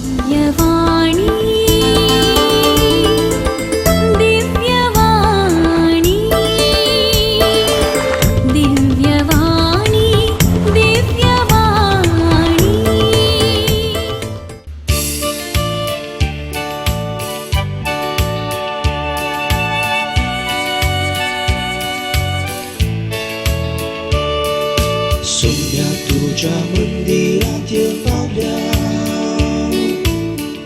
दिव्यवाणी, दिव्यवाणी, दिव्यवाणी, दिव्यवाणी. सोम्या तुझ्या मंदिरात पावल्या,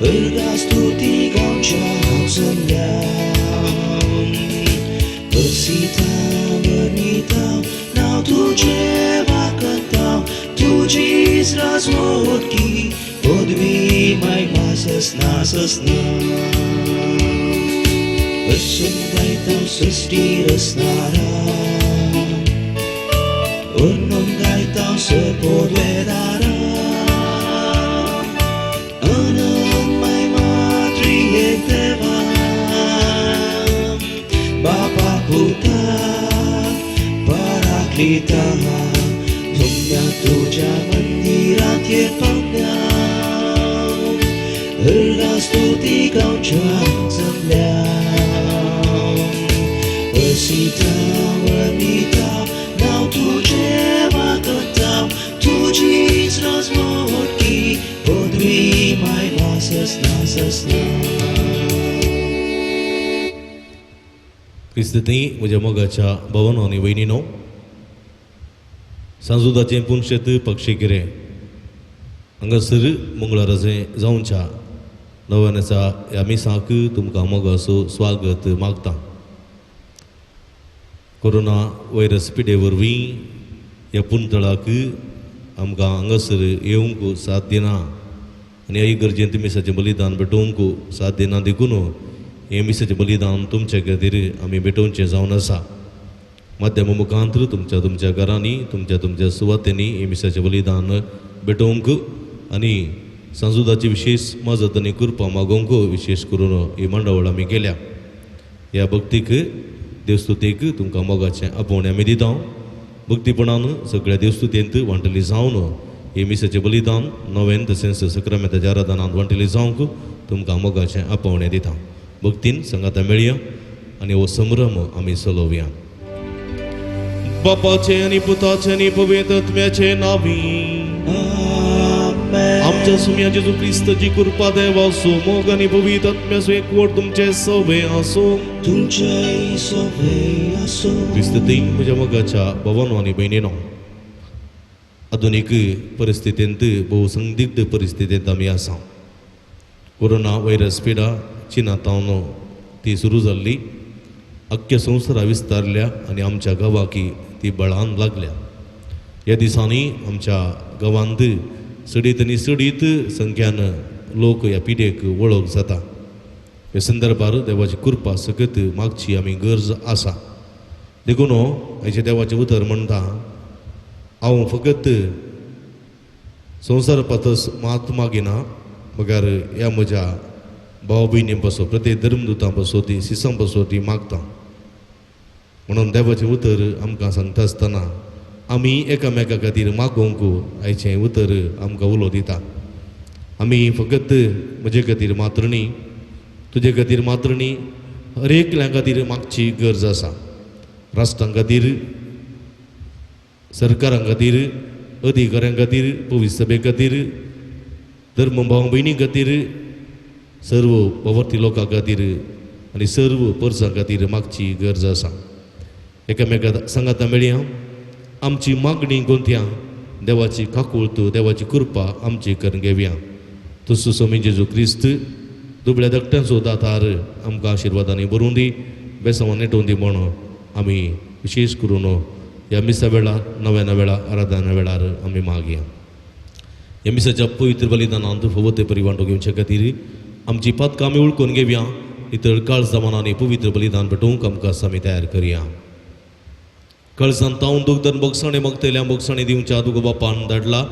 अर्घा स्तुती गावच्या जमल्या. हसिता वनिता नाव तुझे वाकता, तुझीच राजवटकी पदवी महिमा ससना ससना. असून गायता सृष्टी रचणारा, वर्णन गायता सर्वोद्वेदारा. अनंत महिमा त्रिएक देवा, बापा पुता पराक्लिता. सोम्या तुझ्या मंदिरात ये पावल्या, अर्घा स्तुती गावच्या जमल्या. हसिता वनिता नाव तुझे वाकता, तुझीच राजवटकी पदवी महिमा ससना ससना. क्रिस्ती म्हज्या मोगाच्या भावानो आनी भयणीनो, सांजुदाचें पुनशेत पक्षीगिरे हांगासर मंगळाराचें जावच्या नव्यानेचा ह्या मिसाक तुमकां मोगाचो स्वागत मागता. कोरोना व्हायरस पिडे वरवीं ह्या पुंतळाक आमकां हांगासर येवंक साथ दिना आनी ह्या इगर्जेंत मिसाचें बलिदान भेटोवंक साथ दिना, देखून हें मिसाचें बलिदान तुमचे खातीर आमी भेटोवचें जावन आसा. माध्यमा मुखांत तुमच्या तुमच्या घरांनी, तुमच्या तुमच्या सुवातेंनी हें मिसाचें बलिदान भेटोवंक आनी सांजुदाची विशेश मजत आनी कृपा मागोवंक विशेश करून ही मांडावळ आमी केल्या. ह्या भक्तीक देवस्तुतीक तुमकां मोगाचें आपोवणें आमी दिता. भक्तीपणान सगळ्या देवस्तुतेंत वांटली जावन हे मिसाचें बलिदान नवें तशेंच सक्रामेंताच्या आराधनांत वांटली जावंक तुमकां मोगाचें आपोवणें दिता. भक्तीन सांगाता मेळया आनी हो संभ्रम आमी चलोवया. बापाचें आनी पुताचें आनी पवित्र आत्म्याचें नांवी. आमेन. आमच्या सुम्या जेजू क्रिस्ताची कृपा, देवाचो मोग आनी पवित्र आत्म्याचो एकवट तुमचे सवे आसूं. तुमचे सवे आसूं. क्रिस्ती म्हज्या मोगाच्या भावानो आनी भयणीनो, आधुनीक परिस्थितींत, भोव संदिग्ध परिस्थितींत आमी आसा. कोरोना व्हायरस पिडा चिनांत ती सुरू जाल्ली, अख्ख्या संवसारा विस्तारल्या आनी आमच्या गांवाकी ती बळान लागल्या. ह्या दिसांनी आमच्या गांवांत सडीत आनी सडीत संख्यान लोक ह्या पिडेक वळख जाता. ह्या संदर्भार देवाची कृपा सकत मागची आमी गरज आसा. देखून आयचें देवाचें उतर म्हणटा, हांव फकत संवसार पातस मात मागिना, मगर ह्या म्हज्या भाव भयणी पासो, प्रत्येक धर्मदुतां पासो, ती सिसां पासो ती मागता. म्हणून देवाचें उतर आमकां सांगता आसतना आमी एकामेका खातीर मागोवंक आयचें उतर आमकां उलो दिता. आमी फकत म्हजे खातीर मात्र न्ही, तुजे खातीर मात्र न्ही, हर एकल्या खातीर मागची गरज आसा. राष्ट्रां खातीर, सरकारां खातीर, अधिकाऱ्यां खातीर, पवित्र सभे खातीर, धर्म भाव भयणी खातीर, सर्व पवर्ती लोकां खातीर आनी सर्व परसां खातीर मागची गरज आसा. एकामेका सांगाता मेळया, आमची मागणी गोंतया, देवाची काकूळत, देवाची कृपा आमची करून घेवया. तसो स्वामी जेजू क्रिस्त दुबळ्या धाकट्यांचो दातार आमकां आशिर्वादांनी भरून दी, बेसांवान नेटोवन दी म्हूण आमी विशेश करून ह्या मिसा वेळार, नव्याना वेळार, आराधना वेळार आमी मागया. ह्या मिसाच्या पवित्र बलिदानांत फावो ते परी वांटो घेवचे खातीर आमची पातकां आमी उळकून घेवया. इतर काळजा मनांनी पवित्र बलिदान भेटोवंक आमकां आमी तयार करया. कळसान तावन दुखदन बोगसाणे मागतल्या बोगसाणे दिवच्या तुका बापान धाडला.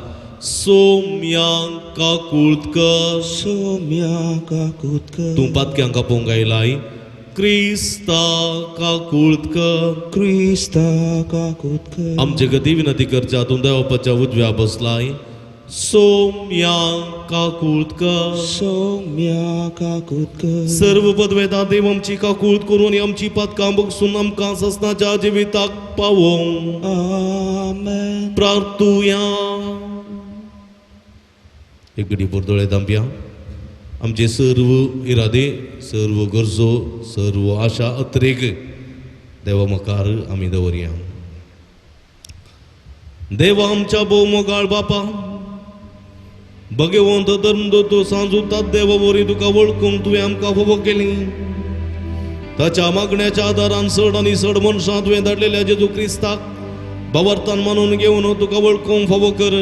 सोम्यांक काकूळत कर, सोम्या काकूत कर, तूं पातक्यांक कापूंक आयलाय. क्रिस्ता काकूळत कर, क्रिस्ता काकूत कर, आमचे गती विनंती करच्या तूं देवापाच्या उजव्या बसलाय. सोम्या काकूळत कर. सौम्या काकूत कर. सर्व पदवेता देव आमची काकूळत करून आनी आमची पातकां बगसून आमकां ससनाच्या जिविताक पावोवं. आमेन. प्रार्थुया. एक घडी दोळे धांपया. आमचे सर्व इरादे, सर्व गरजो, सर्व आशा अत्रेक देवा मुखार आमी दवरया. देवा आमच्या भोव मोगाळ बापा, भगवंत धर्मदूत सांजुतात देवा वरी तुका वळखूंक तुवें आमकां फावो केली. ताच्या मागण्याच्या आदारान चड आनी चड मनशां तुवें धाडलेल्या जेजू क्रिस्ताक भावार्थान मानून घेवन तुका वळखूंक फावो कर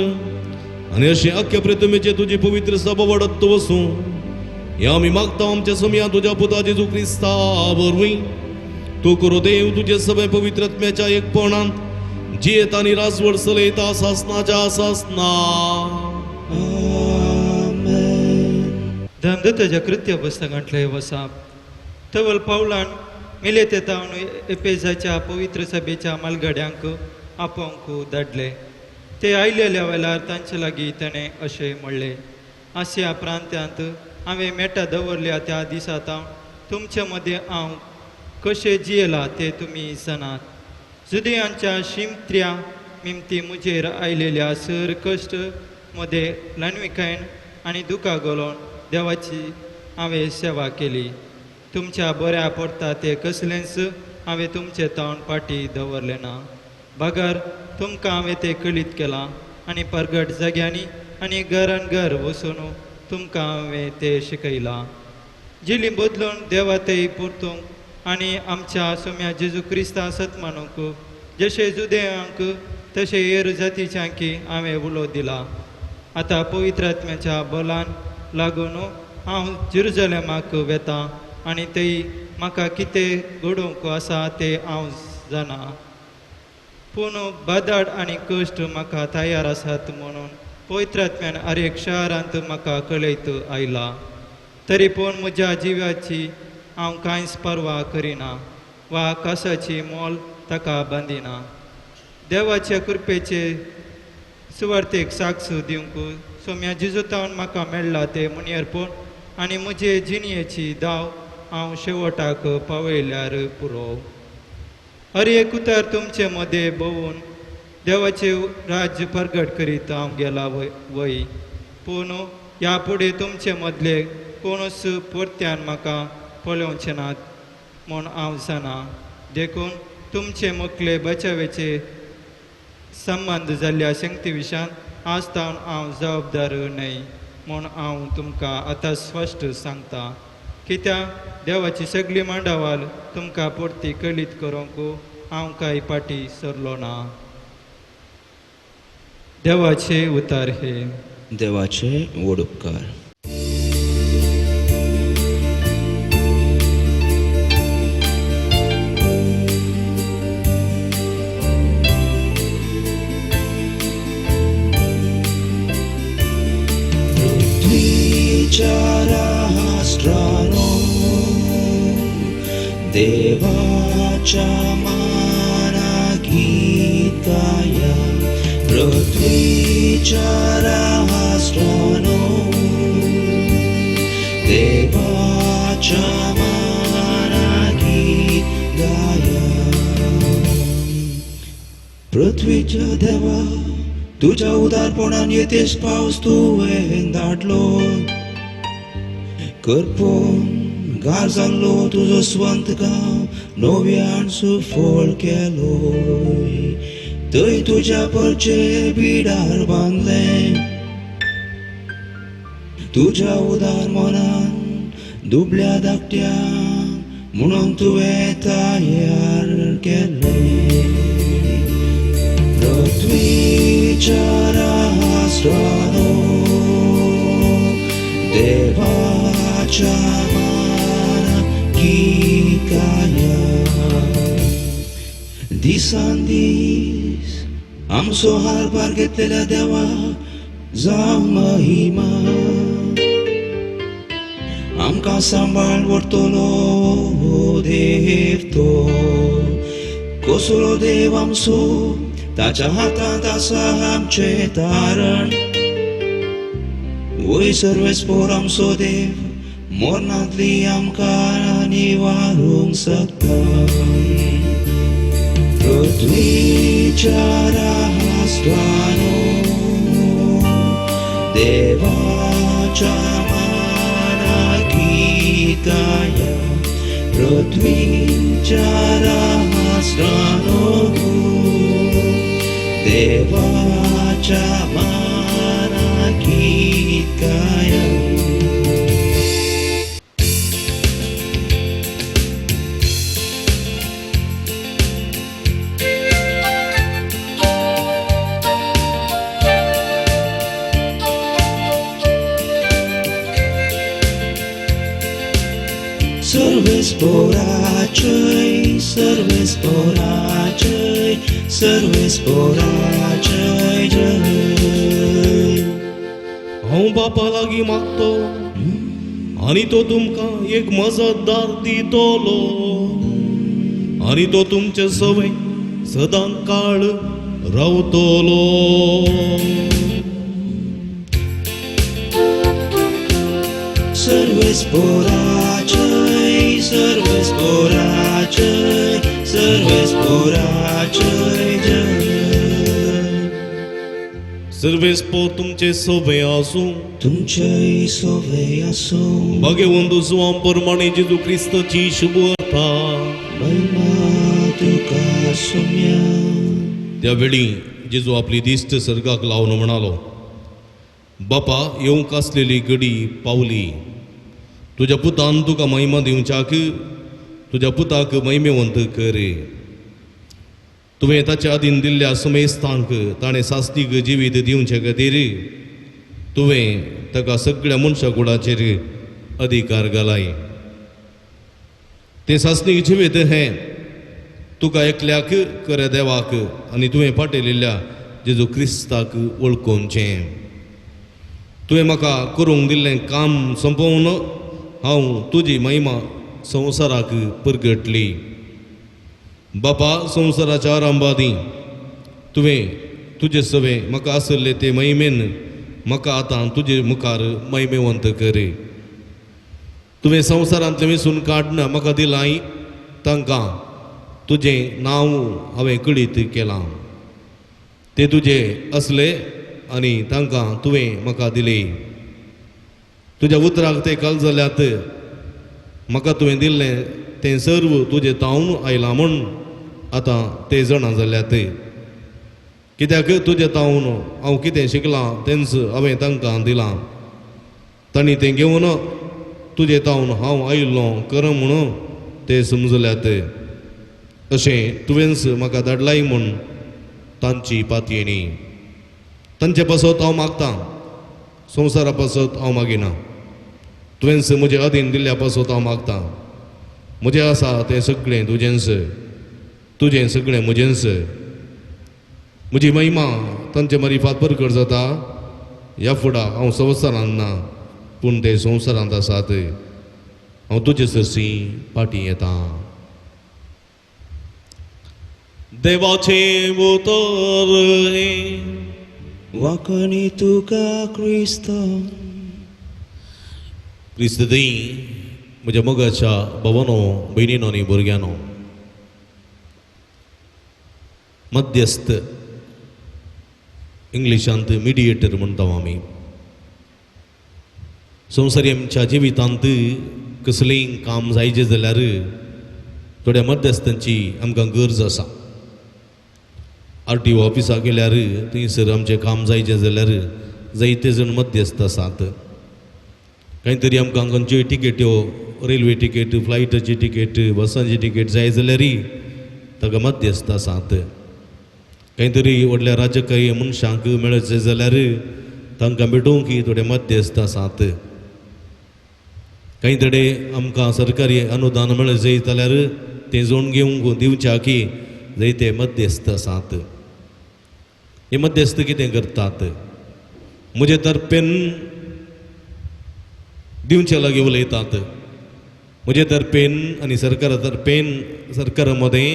आनी अशें अख्ख्या प्रतिमेचे तुजी पवित्र सभा वाडत वसूं हें आमी मागता आमच्या समया तुज्या पुता जेजू क्रिस्ता वरवीं. तूं करो देव तुजे सगळे पवित्र आत्म्याच्या एकपणांत जियेत आनी राजवट चलयता सासनाच्या सासना. आमेन. धर्मदत्ताच्या कृत्य पुस्तकांतले वसाप तवल पावलान मिलेते तावन एपेजाच्या पवित्र सभेच्या मालगड्यांक आपोवंक धाडले. ते आयलेल्या वेळार तांचे लागीं ताणें अशें म्हणलें, आसिया प्रांत्यांत हांवें मेटा दवरल्या त्या दिसा तावन तुमचे मदें हांव कशें जियेला तें तुमी जाणात. जुदेयांच्या शिमत्र्या निमती म्हजेर आयलेल्या सर कश्ट मदें ल्हानविकायेन आनी दुकां घालून देवाची हांवें सेवा केली. तुमच्या बऱ्या पडटा तें कसलेंच हांवें तुमचें तावन फाटीं दवरलें ना, बगर तुमकां हांवें तें कळीत केलां आनी परगट जाग्यांनी आनी घरान घर वचून तुमकां हांवें तें शिकयलां. जिली बदलून देवा तें परतूंक आनी आमच्या सोम्या जेजू क्रिस्ता सत मानूंक जशें जुदेयांक तशें हेर जातीच्यांकी हांवें उलो दिला. आतां पवित्र आत्म्याच्या बलान लागून हांव जेरुजलेमाक वेता आनी थंय म्हाका कितें घडोवंक आसा तें हांव जाणा. पूण बादाड आनी कश्ट म्हाका तयार आसात म्हणून पवित्र आत्म्यान हर एक शहरांत म्हाका कळयत आयला. तरी पूण म्हज्या जिवाची हांव कांयच पर्वा करिना वा कासाची मोल ताका बांदिना. देवाच्या कृपेचे सुवार्थेक साक्ष दिवंक सोम्या जिजूतावन म्हाका मेळ्ळा तें मुनियरपण आनी म्हजे जिणयेची दाव हांव शेवटाक पावयल्यार पुरो. हर एक उतर तुमचे मदें भोंवून देवाचें राज्य परगट करीत हांव गेला वय. पूण ह्या फुडें तुमचे मदले कोणूच परत्यान म्हाका पळोवचे नात म्हूण हांव जाणा. देखून तुमचे मुखले बचावेचे संबंद जाल्ल्या शक्ती विशयान आज तावन हांव जबाबदार न्हय म्हूण हांव तुमकां आतां स्पश्ट सांगता. कित्याक देवाची सगळी मांडावळ तुमकां परती कळीत करूंक हांव कांय फाटीं सरलो ना. देवाचे उतार हे. देवाचे व्हड उपकार. पृथ्वीच्या राष्ट्रानो देवाच्या माना गीताया. पृथ्वीच्या राष्ट्रानो देवाच्या माना गीत गाया. पृथ्वीच्या देवा तुझ्या उदारपणान येतेस पावस तुवें धाडलो. करपून गार जाल्लो तुजो स्वंत गांव नव्यान सुफळ केलो. थंय तुज्या परचे बिडार बांदलें. तुज्या उदार मनान दुबल्या धाकट्यांक म्हणून तुवें तयार केलें. पृथ्वीच्या राष्ट्रानो देवाच्या माना गीत गाया. दिसान दीस आमचो हारभार घेतलेल्या देवा जावं महिमा. आमकां सांबाळ व्हरतलो देव तो. कसलो देव आमचो ताच्या हातांत आसा आमचें तारण. वय सर्वेस्पोर आमचो देव मोरनांतली आमकां निवारूंक शकता. पृथ्वीच्या राष्ट्रानो देवाच्या मानाक गाया, पृथ्वीच्या राष्ट्रानो देवाच्या मानाक गाया. सर्वेस्पोराचय, सर्वेस्पोराचय, सर्वेस्पोराचय जय. हांव बापा लागीं मागतो आनी तो तुमकां एक मजतदार दितलो आनी तो तुमचे सवय सदां काळ रावतलो. सर्वेस्पोराचय, सर्वेस्पोराचय, सर्वेस्पोराचय जय. सर्वेस्पोर तुमचे सोबे आसूं, तुमचेय सोवे आसूं. भाग्यवंत जुवां प्रमाणे जेजू क्रिस्ताची शुभ वार्ता. महिमा तुका सोम्या. त्या वेळी जेजू आपली दिश्ट सर्गाक लावन म्हणालो, बापा येवंक आसलेली घडी पावली, तुज्या पुतान तुका महिमा दिवच्याक तुज्या पुताक महिमेवंत कर. तुवें ताच्या आदीन दिल्ल्या समेस्तांक ताणें सास्तीक जिवीत दिवचे खातीर तुवें ताका सगळ्या मनशा कुडाचेर अधिकार घालाय. तें सासणीक जिवीत हें तुका एकल्याक खऱ्या देवाक आनी तुवें पाटयलेल्या जेजू क्रिस्ताक वळखोवचें. तुवें म्हाका करूंक दिल्लें काम सोंपोवन हांव तुजी महिमा संवसाराक परगटली. बापा, संवसाराच्या आरंभादी तुवें तुजे सवें म्हाका आसले ते महिमेन म्हाका आतां तुजे मुखार महिमेवंत कर. तुवें संवसारांतलें विसून काडून म्हाका दिलाय तांकां तुजें नांव हांवें कळीत केलां. ते तुजे असले आनी तांकां तुवें म्हाका दिले. तुज्या उतराक ते काल जाल्यात. म्हाका तुवें दिल्लें तें सर्व तुजें तावन आयलां म्हूण आतां ते जाणा जाल्यात. कित्याक तुजें तावन हांव कितें शिकलां तेंच हांवें तांकां दिलां. तांणी तें घेवन तुजें तावन हांव आयिल्लो खरें म्हणून ते समजल्यात. अशें तुवेंच म्हाका धाडलाय म्हूण तांची पातयेणी. तांचे पासत हांव मागतां, संवसारा पासत हांव मागिना. तुवेंच म्हजे अधीन दिल्ल्या पासत हांव मागतां. म्हजें आसा तें सगळें तुजेंच, तुजें सगळें म्हजेंच. म्हजी महिमा तांचे मारिफात परकट जाता. ह्या फुडां हांव संवसारांत ना, पूण ते संवसारांत आसात. हांव तुजे सरशीं फाटीं येता. देवाचें उतर हें. वाकणी तुका क्रिस्त. क्रिस्त थंय म्हज्या मोगाच्या भावानो, भयणीनो आनी भुरग्यांनो, मध्यस्थ, इंग्लिशांत मिडिएटर म्हणटा आमी. संवसारी आमच्या जिवितांत कसलेंय काम जायचें जाल्यार थोड्या मध्यस्थांची आमकां गरज आसा. आर टी ओ ऑफिसाक गेल्यार थंयसर आमचें काम जायचें जाल्यार जायते जाण मध्यस्थ आसात. कांय तरी आमकां खंयच्योय टिकेट्यो, रेल्वे टिकेट, फ्लायटाची टिकेट, बसांची टिकेट जाय जाल्यारय ताका मध्यस्थ आसात. कांय तरी व्हडल्या राजकीय मनशांक मेळचें जाल्यार तांकां भेटोवंक थोडे मध्यस्थ आसात. कांय थोडे आमकां सरकारी अनुदान मेळत जायत जाल्यार तें जोड घेवंक दिवच्याक जायते मध्यस्थ आसात. हे मध्यस्थ कितें करतात, म्हजे तर्फेन दिवचे लागीं उलयतात. म्हजे तर्फेन आनी सरकारा तर्फेन सरकारा मदें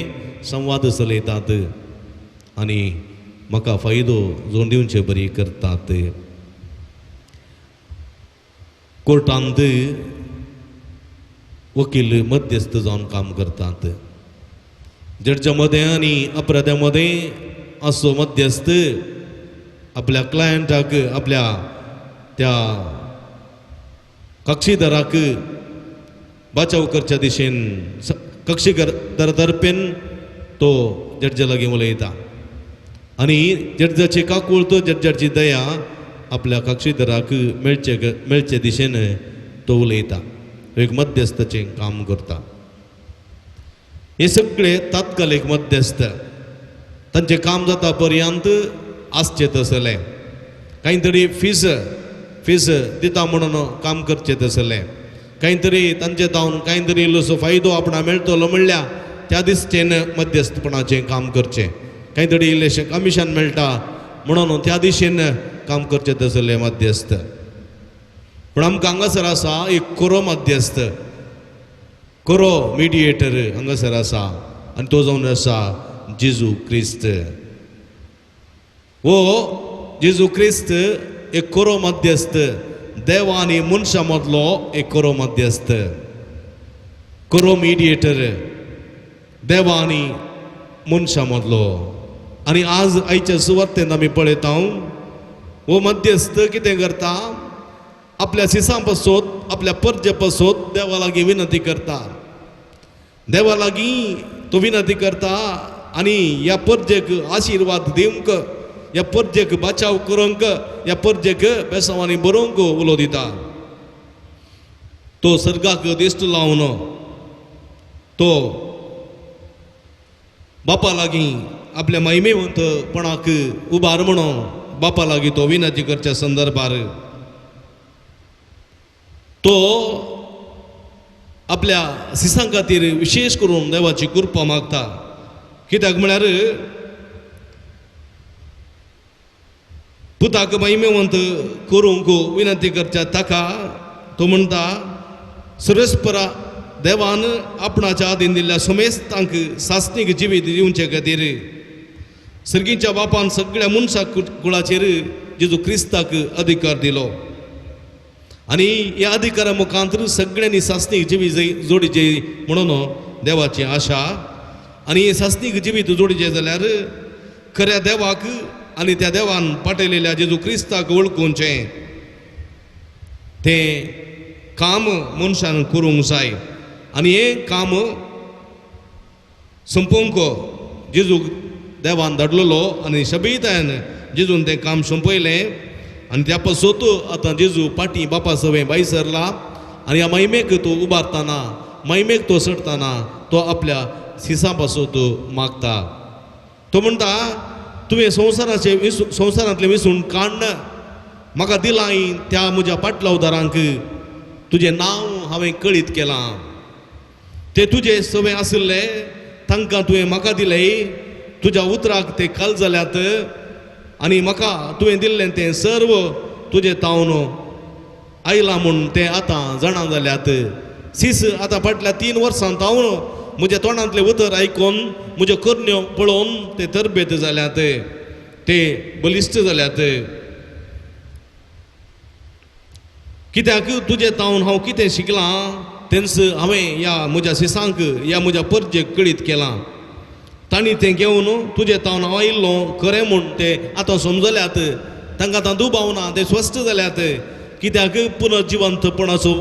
संवाद चलयतात आनी म्हाका फायदो जोड दिवचे बरी करतात. कोर्टांत वकील मध्यस्थ जावन काम करतात. जड्जा मदें आनी अपराध्या मदें असो मध्यस्थ आपल्या क्लायंटाक, आपल्या त्या कक्षीदाराक बचाव करच्या दिशेन कक्षीदार तर्फेन तो जड्जा लागीं उलयता आनी जड्जाची काकूळत, जड्जाची दया आपल्या कक्षीदाराक मेळचे मेळचे दिशेन तो उलयता, एक मध्यस्थाचें काम करता. हे सगळे तात्कालीक मध्यस्थ तांचें काम जाता पर्यंत आसचें तसलें, कांय तरी फीज फीज दिता म्हणून काम करचें तसलें, कांय तरी तांचे जावन कांय तरी इल्लोसो फायदो आपणा मेळटलो म्हणल्यार त्या दिश्टीन मध्यस्थपणाचें काम करचें, कांय तरी इल्लेशें कमिशन मेळटा म्हणून त्या दिशेन काम करचें तसलें मध्यस्थ. पूण आमकां हांगासर आसा एक खरो मध्यस्थ, खरो मिडिएटर हांगासर आसा आनी तो जावन आसा जेजू क्रिस्त. हो जेजू क्रिस्त एक खरो मध्यस्थ, देव आनी मनशां मदलो एक खरो मध्यस्थ, खरो मिडिएटर देवा आनी मनशां मदलो. आनी आज आयच्या सुवातेन आमी पळयता हो मध्यस्थ कितें करता, आपल्या सिसां पासत, आपल्या परजे पासत देवा लागीं विनंती करता, देवा लागीं तो विनंती करता आनी ह्या परजेक आशिर्वाद दिवंक, ह्या परजेक बचाव करूंक, ह्या परजेक बेसांवांनी बरोवंक उलो दिता. तो सर्गाक दिश्ट लावन तो बापा लागीं आपल्या महिमेवंतपणाक उबार म्हणून बापा लागीं तो विनंती करच्या संदर्भार तो आपल्या सिसां खातीर विशेश करून देवाची कृपा मागता. कित्याक म्हळ्यार पुताक महिमेवंत करूंक विनंती करच्या ताका तो म्हणटा, सर्वेस्परा देवान आपणाच्या आदीन दिल्ल्या समेस्तांक सासणीक जिवीत दिवचे खातीर सर्गीच्या बापान सगळ्या मनशा कुळाचेर जेजू क्रिस्ताक अधिकार दिलो आनी ह्या अधिकारा मुखांत सगळ्यांनी सासणीक जिवीत जोडीचे म्हणून देवाची आशा. आनी सासणीक जिवीत जोडीचे जाल्यार खऱ्या देवाक आनी त्या देवान पाठयलेल्या जेजू क्रिस्ताक वळखुचें तें काम मनशान करूंक जाय. आनी हें काम सोंपोवंक जेजूक देवान धाडलेलो आनी शबीतान जेजून तें काम सोंपयलें. आनी त्या पासून आतां जेजू पाटी बापा सवें भायर सरला आनी ह्या महिमेक तो उबारतना, महिमेक तो चडतना तो आपल्या सिसां पासून मागता. तो म्हणटा, तुवें संवसाराचे संवसारांतलें विसून काडन म्हाका दिलां त्या म्हज्या पाटलावदारांक तुजें नांव हांवें कळीत केलां. ते तुजे सवें आशिल्ले तांकां तुवें म्हाका दिलें, तुज्या उतराक ते काल जाल्यात आनी म्हाका तुवें दिल्लें तें सर्व तुजें तावन आयलां म्हूण तें आतां जाणा जाल्यात. सीस आतां फाटल्या 3 वर्सां तावन म्हज्या तोंडांतलें उतर आयकून म्हज्यो करण्यो पळोवन ते तरबेत जाल्यात, ते बलिश्ट जाल्यात. कित्याक तुजें तावन हांव कितें शिकलां तेंच हांवें ह्या म्हज्या सिसांक, ह्या म्हज्या परजेक कळीत केलां. तांणी तें घेवन तुजें तावन हांव आयिल्लो खरें म्हूण ते आतां समजल्यात, तांकां आतां दुबाव ना, ते स्वस्थ जाल्यात. कित्याक पुनर्जिवंतपणाचो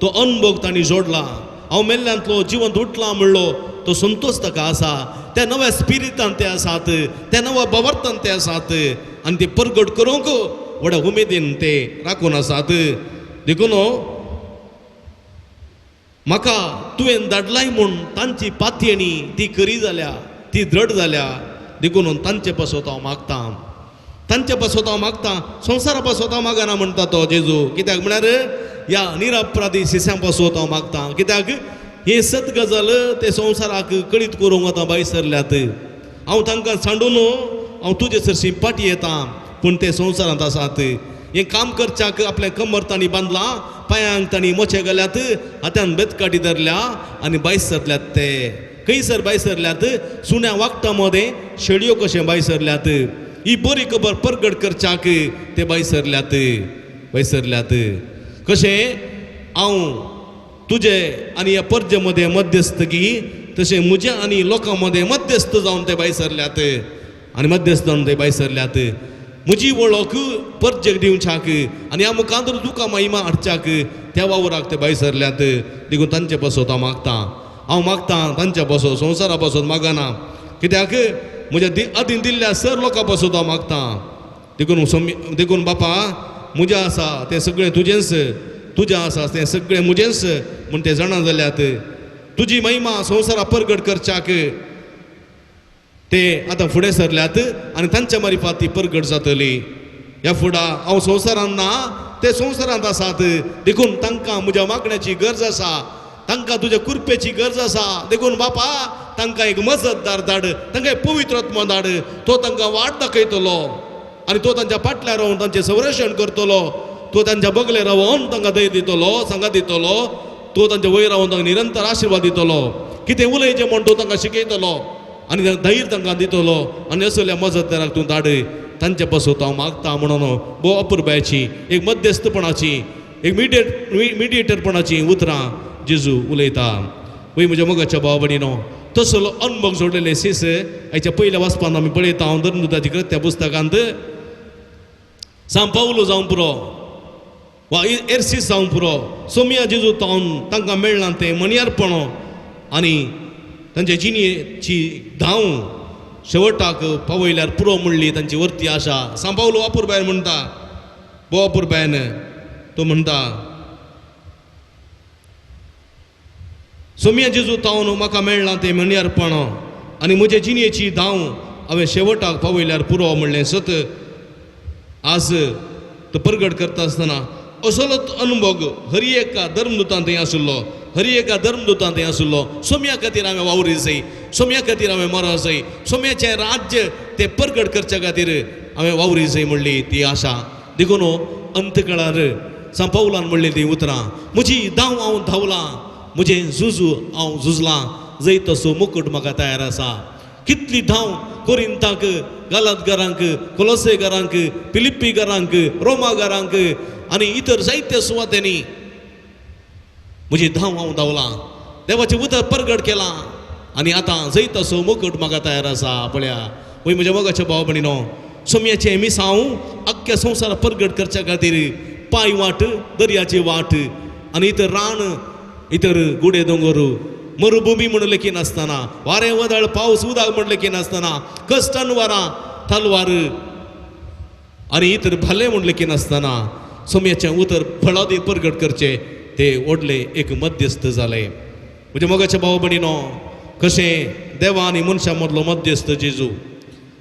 तो अनभोग तांणी जोडला. हांव मेल्ल्यांतलो जिवंत उठला म्हणलो तो संतोश ताका आसा. त्या नव्या स्पिरितान ते आसात, त्या नव्या भावार्थान ते आसात आनी ते परगट करूंक व्हड्या उमेदीन ते राखून आसात. देखून म्हाका तुवें धाडलाय म्हूण तांची पातयेणी ती खरी जाल्या, ती दृढ जाल्या. देखून तांचे पासत हांव मागतां, तांचे पासत हांव मागतां, संवसारा पासत हांव मागना म्हणटा तो जेजू. कित्याक म्हळ्यार ह्या निरपराधी शिश्यां पासत हांव मागतां. कित्याक हे सत गजाल ते संवसाराक कळीत करूंक आतां भायर सरल्यात. हांव तांकां सांडून हांव तुजे सरशी फाटीं येता, पूण ते संवसारांत आसात. हें काम करच्याक आपलें कमर तांणी बांदलां, पांयांक तांणी मोचे घाल्यात, हातान बेतकाटी धरल्या आनी भायर सरल्यात. ते खंयसर भायर सरल्यात? सुण्या वागटा मदें शेळयो कशें भायर सरल्यात. ही बरी खबर परगट करच्याक ते भायर सरल्यात, भायर सरल्यात. कशें हांव तुजे आनी ह्या परजे मदें मध्यस्थगी तशें म्हज्या आनी लोकां मदें मध्यस्थ जावन ते भायर सरल्यात आनी मध्यस्थ जावन ते भायर सरल्यात. म्हजी वळख परजेक दिवच्याक आनी ह्या मुखार तुका महिमा हाडच्याक त्या वावराक ते भायर सरल्यात. देखून तांचे पासत हांव मागतां, हांव मागतां तांच्या पासत, संवसारा पासत मागना, कित्याक म्हज्या आदीं दिल्ल्या सर लोकां पासत हांव मागतां. देखून देखून बापा म्हजें आसा तें सगळें तुजेंच, तुजें आसा तें सगळें म्हजेंच म्हूण ते जाणा जाल्यात. तुजी महिमा संवसारा परगट करच्याक ते आतां फुडें सरल्यात आनी तांच्या मारिफात ती परगट जातली. ह्या फुडां हांव संवसारांत ना, ते संवसारांत आसात, देखून तांकां म्हज्या मागण्याची गरज आसा, तांकां तुज्या कृपेची गरज आसा. देखून बापा तांकां एक मजतदार धाड, तांकां एक पवित्र आत्मो धाड, तो तांकां वाट दाखयतलो आनी तो तांच्या फाटल्यान रावन तांचें संरक्षण करतलो, तो तांच्या बगले रावन तांकां धैर्य दितलो, सांगात दितलो, तो तांच्या वयर रावन तांकां निरंतर आशिर्वाद दितलो, कितें उलयचें म्हूण तो तांकां शिकयतलो आनी धैर्य तांकां दितलो. आनी असल्या मजतदाराक तूं धाड, तांचे पासत हांव मागता म्हणून भोव अपुरबायेची एक मध्यस्थपणाची एक मिडिएटरपणाची उतरां जेजू उलयता. वय म्हज्या मोगाच्या भाव भयणीनो, तसलो अनमोग जोडलेले सीस हाच्या पयल्या वाचपान आमी पळयता. हांव धर्मदूताची कृत्या पुस्तकांत सांव पावलो जावं पुरो वा एरसीस जावं पुरो, सोमिया जेजू तावन तांकां मेळ्ळां तें मनियारपण आनी तांच्या जिणेची धांव शेवटाक पावयल्यार पुरो म्हणली तांची वर्ती आशा. सांव पावलो अपुरबायन म्हणटा, भोव अपुरबायन तो म्हणटा, सोमिया जेजू तावन म्हाका मेळ्ळां तें मनियारपण आनी म्हजे जिणेची धांव हांवें शेवटाक पावयल्यार पुरो म्हणलें सत आज तो परगट करता आसतना असलोच अनुभव हरी एका धर्मदूतान थंय आशिल्लो, हरी एका धर्मदूतान थंय आशिल्लो. सोम्या खातीर हांवें वावरी जाय, सोम्या खातीर हांवें मरो जाय, सोम्याचें राज्य तें परगट करच्या खातीर हांवें वावरी जाय म्हणली ती आशा. देखून अंतकाळार सांव पावलान म्हणली ती उतरां, म्हजी धांव हांव धांवलां, म्हजें झुजू हांव झुजलां, जैत तसो मुकूट म्हाका तयार आसा. कितली धांव कोरिंताक, गालातगारांक, कोलोसेगारांक, फिलिप्पीगारांक, रोमागारांक आनी इतर जायत्या सुवातांनी म्हजी धांव हांव धांवलां, देवाचें उतर परगट केलां आनी आतां जैत असो मुकूट म्हाका तयार आसा. पळया वय म्हज्या मोगाच्या भाव भयणीनो, सोम्याचें मिसांव आख्ख्या संवसार परगट करच्या खातीर पांय वाट, दर्याची वाट आनी इतर रान, इतर गुडे दोंगर, मरुभुमी म्हूण लेखी नासतना, वारें वादळ पावस उदक म्हूण लेखी नासतना, कश्टान वारां तलवार आनी इतर भाले म्हूण लेखी नासतना सोम्याचें उतर फळादी परगट करचें ते व्हडले एक मध्यस्थ जाले. म्हज्या मोगाच्या भाव भयणीनो, कशें देवा आनी मनशां मदलो मध्यस्थ जेजू.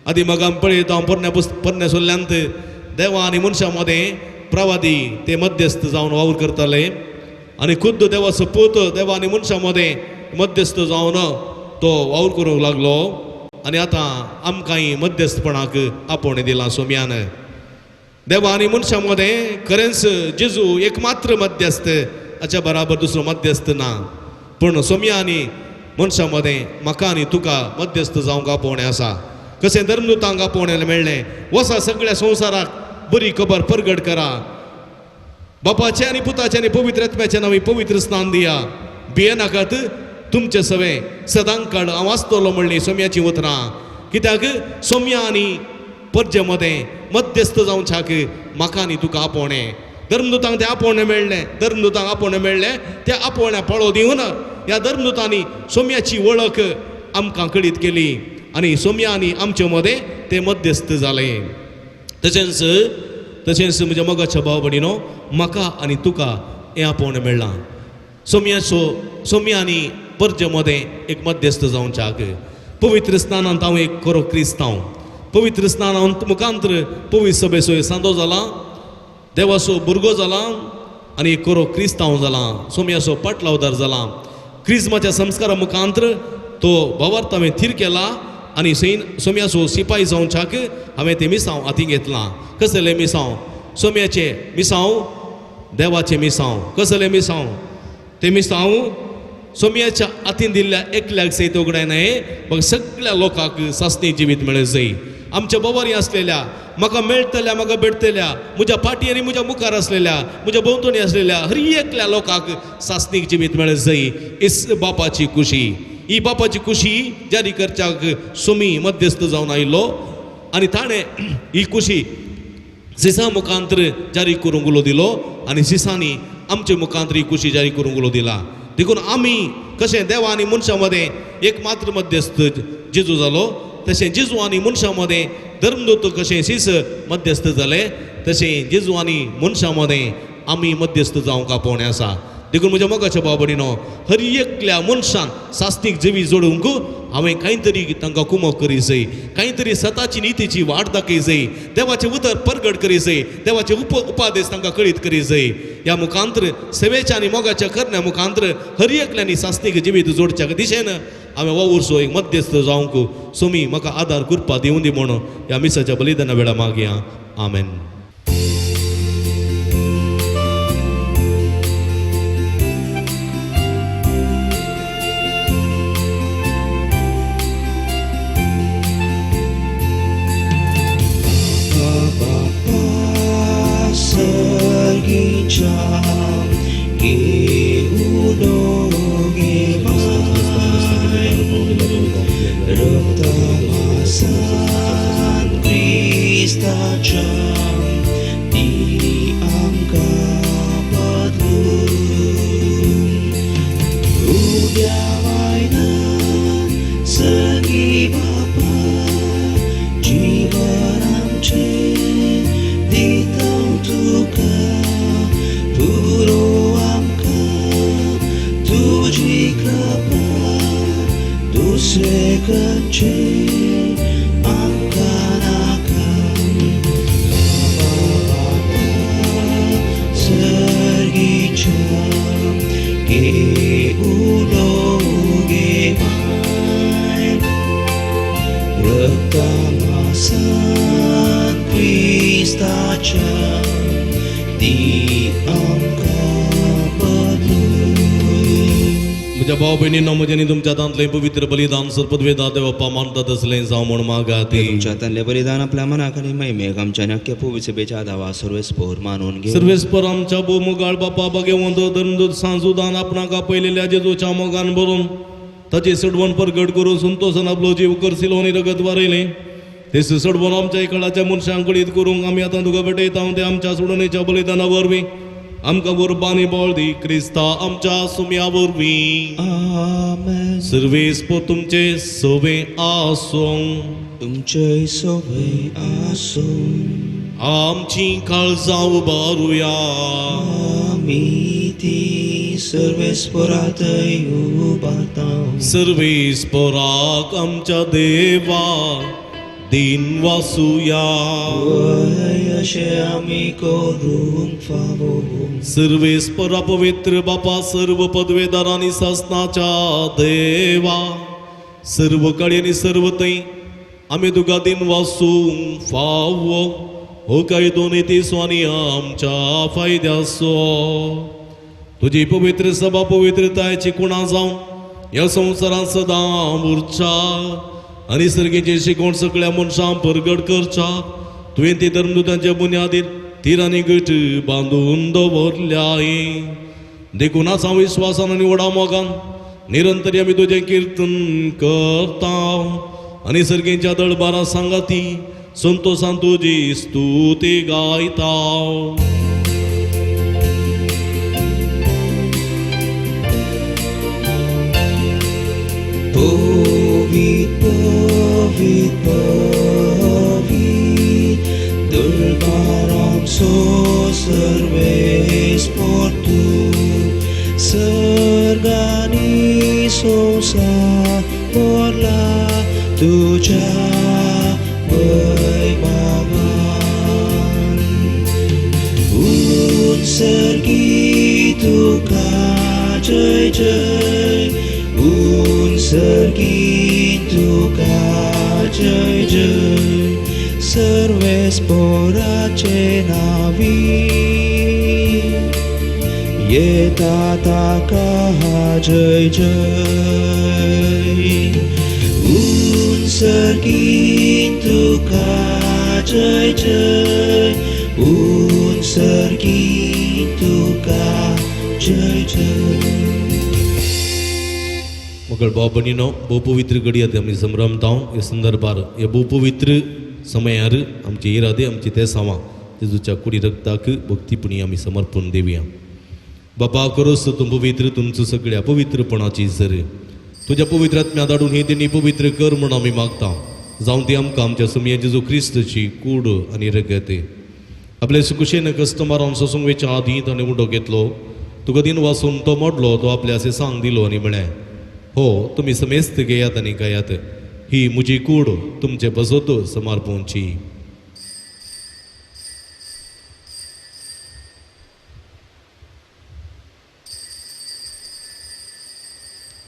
आदी मग आमी पळयता हांव पोरण्या पोरण्या सोल्ल्यांत देवा आनी मनशां मदें प्रवादी ते मध्यस्थ जावन वावर करताले आनी खुद्द देवाचो पूत देवा आनी मनशां मदें मध्यस्थ जावन तो वावर करूंक लागलो आनी आतां आमकांय मध्यस्थपणाक आपोवणें दिलां सोम्यान. देवा आनी मनशां मदें खरेंच जेजू एकमात्र मध्यस्थ, हाच्या बराबर दुसरो मध्यस्थ ना. पूण सोम्या आनी मनशां मदें म्हाका आनी तुका मध्यस्थ जावंक आपोवणें आसा. कशें धर्मदूतांक आपोवणें मेळ्ळें, वसा सगळ्या संवसाराक बरी खबर परगट करा, बापाचें आनी पुताचें आनी पवित्र आत्म्याचें नांव पवित्र स्नान दिया, भियेनाकात तुमचें सवें सदांकाळ हांव आसतलो म्हणली सोम्याचीं उतरां. कित्याक सोम्या आनी परजे मदें मध्यस्थ जावच्याक म्हाका आनी तुका आपोवणें. धर्मदूतांक तें आपोवणें मेळ्ळें, धर्मदूतांक आपोवणें मेळ्ळें, त्या आपोवण्या पाळो दिवन ह्या धर्मदूतांनी सोम्याची वळख आमकां कळीत केली आनी सोम्या आनी आमचे मदें ते मध्यस्थ जाले. तशेंच तशेंच म्हज्या मोगाच्या भाव भयणीनो, म्हाका आनी तुका हें आपोवणें मेळ्ळां सोम्याचो सोम्या आनी परजे मदें एक मध्यस्थ जावच्याक. पवित्र स्नानांत हांव एक खरो क्रिस्तांव, पवित्र स्नानांत मुखांत्र पवित्र सभेचो सांदो जाला, देवाचो भुरगो जाला आनी एक खरो क्रिस्तांव जाला, सोम्याचो पाटलावदार जाला. क्रिज्माच्या संस्कारा मुखांत्र तो भावार्थ हांवें थीर केला आनी सोम्याचो सिपाही जावच्याक हांवें तें मिसांव हातीं घेतलां. कसलें मिसांव? सोम्याचें मिसांव, देवाचें मिसांव. कसलें मिसांव? तें मिसांव सोम्याच्या हातीन दिल्ल्या एकल्याक सयत उगडायनाय, मग सगळ्या लोकांक सासणी जिवीत मेळत जाय. आमच्या बोवारी आसलेल्या म्हाका मेळटल्या, म्हाका भेटतल्या, म्हज्या फाटी आनी म्हज्या मुखार आसलेल्या, म्हज्या भोंवतणी आसलेल्या हर एकल्या लोकांक सासणीक जिवीत मेळत जाय. इस बापाची खुशी, ही बापाची खुशी जारी करच्याक सुमी मध्यस्थ जावन आयिल्लो आनी ताणें ही खुशी सिसा मुखांतर जारी करूंक उलो दिलो आनी सिसांनी आमचे मुखांतर ही खुशी जारी करूंक उलो दिला. देखून आमी कशें देवा आनी मनशां मदें एक मात्र मध्यस्थ जेजू जालो, तशें जेजू आनी मनशां मदें धर्मदूत कशें सीस मध्यस्थ जाले, तशें जेजू आनी मनशां मदें आमी मध्यस्थ जावंक आपोवणें आसा. देखून म्हज्या मोगाच्या भाव भयणीनो, हर एकल्या मनशान सास्तीक जिवी जोडूंक हांवें कांय तरी तांकां कुमक करी जाय, कांय तरी सताची नितीची वाट दाखय जाय, देवाचें उतर परगट करी जाय, देवाचे उपादेश तांकां कळीत करी जाय. ह्या मुखांतर सेवेच्या आनी मोगाच्या करण्या मुखांतर हर एकल्यांनी सास्तीक जिवीत जोडच्या दिशेन हांवें वावुरचो एक मध्यस्थ जावंक सोमी म्हाका आदार करपा दिवं दी म्हूण ह्या मिसाच्या बलिदाना वेळा मागया. आमेन. म्हज्या भाव भयणींनो, म्हजें आनी तुमच्या हातांतलें पवित्र बलिदान सर्पद्वेदा देवप्पा मानता तसलें जावं म्हूण मागाती. तुमच्या हातांतलें बलिदान आपल्या मनाक आनी महिमेक आमच्या नक्की पवित्र दावा सर्वेस्पोर मानून घे. सर्वेस्पोर आमच्या भोव बापा बागेवंत धर्मदूत सांजुदान आपणाक आपयलेल्या जेजूच्या मोगान भरून ताची सडवण परगट करून संतोसान आपलो जीव करसिलो आनी रगत वारयलें. ते सडवण आमच्या इकडाच्या मनशांक कळीत करूंक आमी आतां तुका भेटयता ते आमच्या सोडणेच्या बलिदाना वरवीं आमकां कुर्बानी बळ दी क्रिस्ता आमच्या सुम्या वरवीं. आमेन. सर्वेस्पोर तुमचे सवे आसूं. तुमचे सवे आसूं. आमची काळजां उबारुया. आमी ती सर्वेस्पोरातय उबारता. सर्वेस्पोराक आमच्या देवा दिन वासुया. अशें आमी करूंक फावो. सर्वेस्परा पवित्र बापा, सर्व पदवेदार आनी सासनाच्या देवा, सर्व काळी आनी सर्व थंय आमी तुका दिन वासूंक फावो. हो कायदो नितीचो आनी आमच्या फायद्याचो. तुजी पवित्र सभा पवित्रतायेची कुणा जावन ह्या संवसारांत सदां उरच्या आनी सर्गेची शिकवण सगळ्या मनशांक परगट करच्या. तुवें ती धर्मदुतांच्या बुन्यादीर तिरांनी गट बांदून दवरल्याय. देखून आसा विस्वासान आनी व्हडा मोगान निरंतर आमी तुजें किर्तन करता आनी सर्गेच्या दळबारा सांगाती संतोसान तुजी स्तुती गायता. पवित पवित पवित दरबारांचो सर्वेस्पोर तूं, सर्गांनी संवसार भरला तुज्या वैभवान. उत्सर्गी तुका जय जय, उत्सर्गी तुका जय जय, सर्वेस्पोराचे नावी येता ताका जय जय. उत्सर्गी तुका जय जय, उत्सर्गी तुका जय जय. मगळ भाव भयणीनो, भोव पवित्र घडये आमी संभ्रमता. हे संदर्भार हे भोव पवित्र समयार आमचे इरादे आमचे ते सावा जेजूच्या कुडी रक्ताक भक्तीपणी आमी समर्पण देवया. बापा करोस तूं पवित्र, तुमचो सगळ्या पवित्रपणाची सर तुज्या पवित्र आत्म्या धाडून ही तेणी पवित्र कर म्हूण आमी मागता. जावं ती आमकां आमच्या सुमया जेजू क्रिस्तची कूड आनी रगत. आपले सुकुशेन कस्टमरान सोसूंक वेच्या आदीं ताणें उडो घेतलो, तुका दिन वासून तो मोडलो, तो आपल्या अशें सांग दिलो आनी म्हळें, हो तुमी समेस्त घेयात आनी खायात, ही म्हजी कूड तुमचे बसत समर्पणची.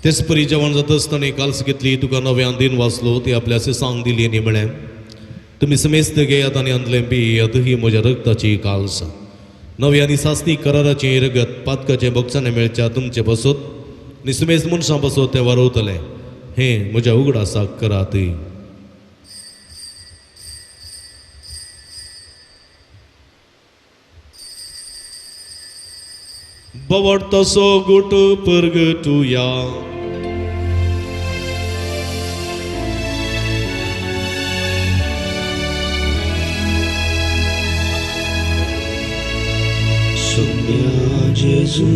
तेच परी जेवण जाता आसतना काल्स घेतली, तुका नव्यान दिन वाचलो, ती आपल्या अशें सांग दिली आनी म्हळें, तुमी समेस्त घेयात आनी अंदलें पियात, ही म्हज्या रक्ताची काल्स, नवी आनी सासणी कराराचें रगत पातकाचें भोगसाणें मेळच्या तुमचे बसत आनी समेस्त मनशां बसत तें वारवतलें, हें म्हज्या उगडासाक करात. बवडतसो गुट परगटुया. सुम्या जेजू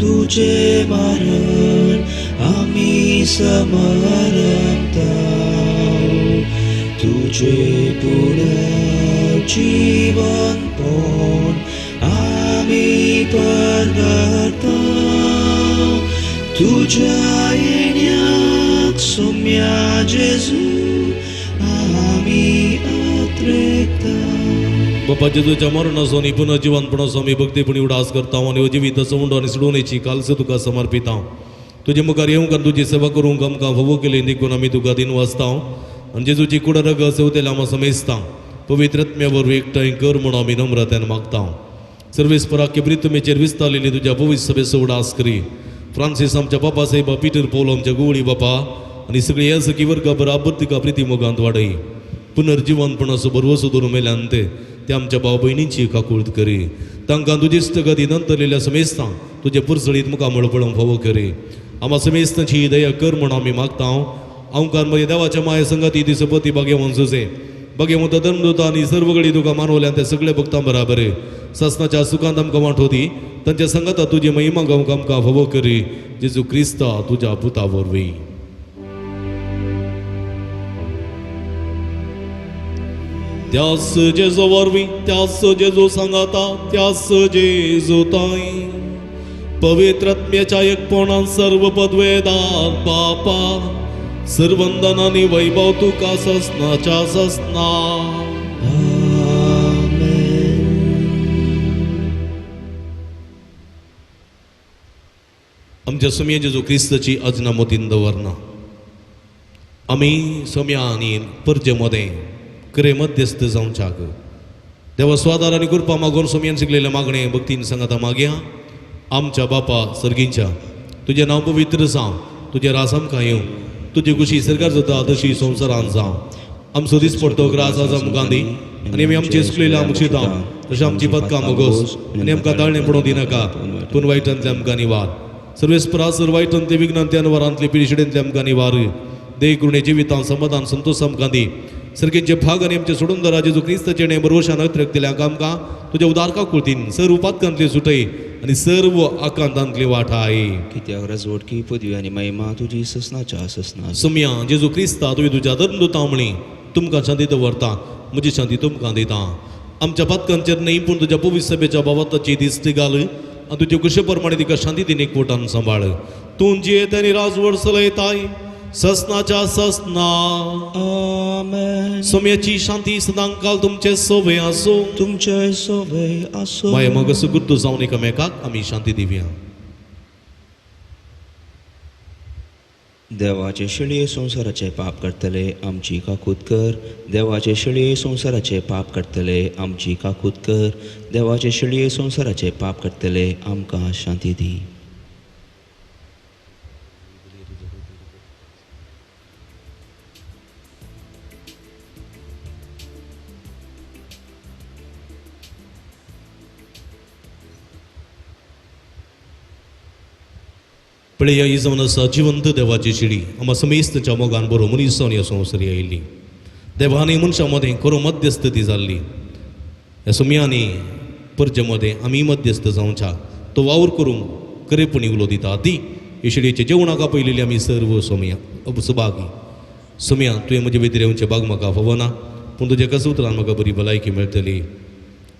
तुझे मरण आमी समरता, तुझे पुनर्जीवन पण आमी परगता, तुझ्या येण्याक सुम्या जेजू आमी आत्रेता. बापा जेजूच्या मरणाचो आनी पुनर्जिवनपणाचो आमी भक्तीपणी उडास करता आनी जिविताचो उंडो आनी सोडोवणेची कालस तुका समर्पिता. तुजे मुखार येवंक आनी तुजी सेवा करूंक आमकां फावो केली देखून आमी तुका दिन वाचता आनी जेजूची कुडा रगत सेवतेल्या आमी समेजता. पवित्र आत्म्या वरवीं एकठांय कर म्हूण आमी नम्रतेन मागता. सर्वेस्पराक प्रितमेचेर विस्तारलेली तुज्या पवित्र सभेचो उडास करी. फ्रांसीस आमच्या बापा साहेबा, पिटर पौल आमच्या गुवळी बापा आनी सगळी ह्या सखी वर्गा बराबर तिका प्रिती मोगांत वाडय. पुनर्जिवनपणाचो भरवसो दवरून मेल्यान ते आमच्या भाव भयणींची काकूळत करी. तांकां तुजीच गती नंतरलेल्या समेस्तां तुजे पुरसळीत मुखामळ पळोवंक फावो करी. आमा समेस्तांची दया कर म्हूण आमी मागता. आमकां म्हज्या देवाच्या माये संगती ती सपती भाग्यवंत सुसे भाग्यवंत धर्मदूत आनी सर्व गडी तुका मानवल्यान ते सगळे भक्तां बराबर सासनाच्या सुखांत आमकां वांटो दी. तांच्या संगता तुजी महिमा गावंक आमकां फावो करी. जेजू क्रिस्ता तुज्या पुता वरवीं. त्यास जेजू वरवीं, त्यास जेजू सांगाता, त्यास जेजू ताई पवित्र आत्म्याच्या एकपणान सर्व पदवेदार बापा सर्वंदन आनी वैभव तुका ससनाच्या ससना. आमच्या सोम्या जेजू क्रिस्ताची अजना मतीन दवरना. आमी सोम्या आनी परजे मदें खरें मध्यस्थ जावच्याक देवा स्वादार आनी कृपा मागून सोम्यान शिकलेलें मागणें भक्तीन सांगाता मागया. आमच्या बापा सर्गींच्या, तुजें नांव पवित्र जावं, तुजें रास आमकां येवं, तुजी खुशी सरकार जाता तशी संवसारान जावं. आमचो दीस पडतो ग्रास आज आमकां दी आनी आमी आमचे चुकलेल्या आमकां शिता तशें आमची पदकां मोगोस आनी आमकां ताळणें पडोवंक दिनाका, पूण वायटांतले आमकां निवार. सर्वेस्परा सर वायटांतले विघ्नांतले अनवरांतले पिरिशिडेंतले आमकां निवार. देह कृणे जिवितान समाधान संतोष आमकां दी. सर्गेचे भाग आनी आमचे सोडून जेजू क्रिस्ताचें बरवशान अतिरिक्त दिल्या आमकां तुज्या उदारका कुळतीन सर्व पातकांतले सुटय आनी सर्व आकांतांतली वाठाय. कित्याक राजवटकी पदवी आनी महिमा तुजी ससनाच्या ससना. सुम्या जेजू क्रिस्ता तुवें तुज्या धर्मदूता म्हळी, तुमकां शांती दवरता, म्हजी शांती तुमकां दिता. आमच्या पातकांचेर न्हय पूण तुज्या पवित्र सभेच्या बाबताची दिश्टी घाल आनी तुजे कुशे प्रमाणे तिका शांती दिन एकवटान सांबाळ. तूं जियेत आनी राजवट चलयताय ससनाच्या ससना. आमेन. सोम्याची शांती सदांकाल तुमचे सोवे आसूं. तुमचे सोवे आसूं. माया मग सुगुर्द जावन एकामेकाक आमी शांती दिवया. देवाचे शेळये संवसाराचे पाप करतले आमची काकूत कर. देवाचे शेळये संवसाराचे पाप करतले आमची काकूत कर. देवाचे शेळये संवसाराचे पाप करतले आमकां शांती दी. पळया ही जावन आसा जिवंत देवाची शिडी आमकां समेस्तच्या मोगान बरो मनीस जावन ह्या संवसारी आयिल्ली. देवानी मनशां मदें खरो मध्यस्थ ती जाल्ली. ह्या सुम्यांनी परजे मदें आमी मध्यस्थ जावच्या तो वावर करूंक खरेपणी उलो दिता. ती हे शिडयेच्या जेवणाक आपयलेली आमी सर्व सोमया सभागी. सोमया तुवें म्हजे भितर येवचें बाग म्हाका फावना, पूण तुज्या एकाच उतरान म्हाका बरी भलायकी मेळटली.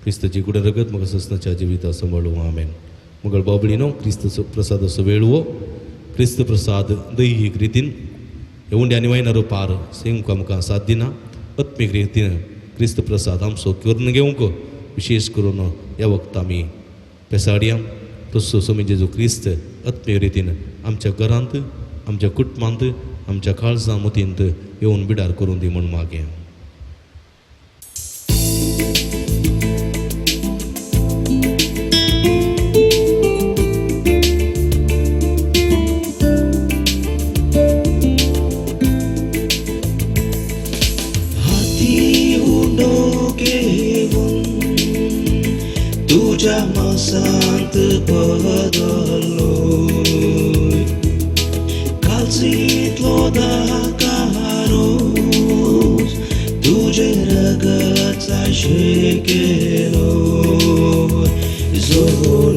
क्रिस्ताची कुडे रगत म्हाका ससनाच्या जिविता सांबाळूं. आमेन. मगळ बाबळीनो क्रिस्त प्रसादाचो वेळ हो. क्रिस्त प्रसाद दैहीक रितीन हे उंड्या आनी वायना रुपार सेवंक आमकां साथ दिना. आत्मीक रितीन क्रिस्त प्रसाद आमचो करून घेवंक विशेश करून ह्या वखता आमी पेसाडया. तसो स्वामी जेजू क्रिस्त आत्मीय रितीन आमच्या घरांत, आमच्या कुटुंबांत, आमच्या काळजा मतींत येवन बिडार करून दी म्हूण मागें. हाती उंडो घेवन तुज्या मासांत बदल्लो, कालजींतलो दाकारोस तुजें रगत जायशें केलो. जोडून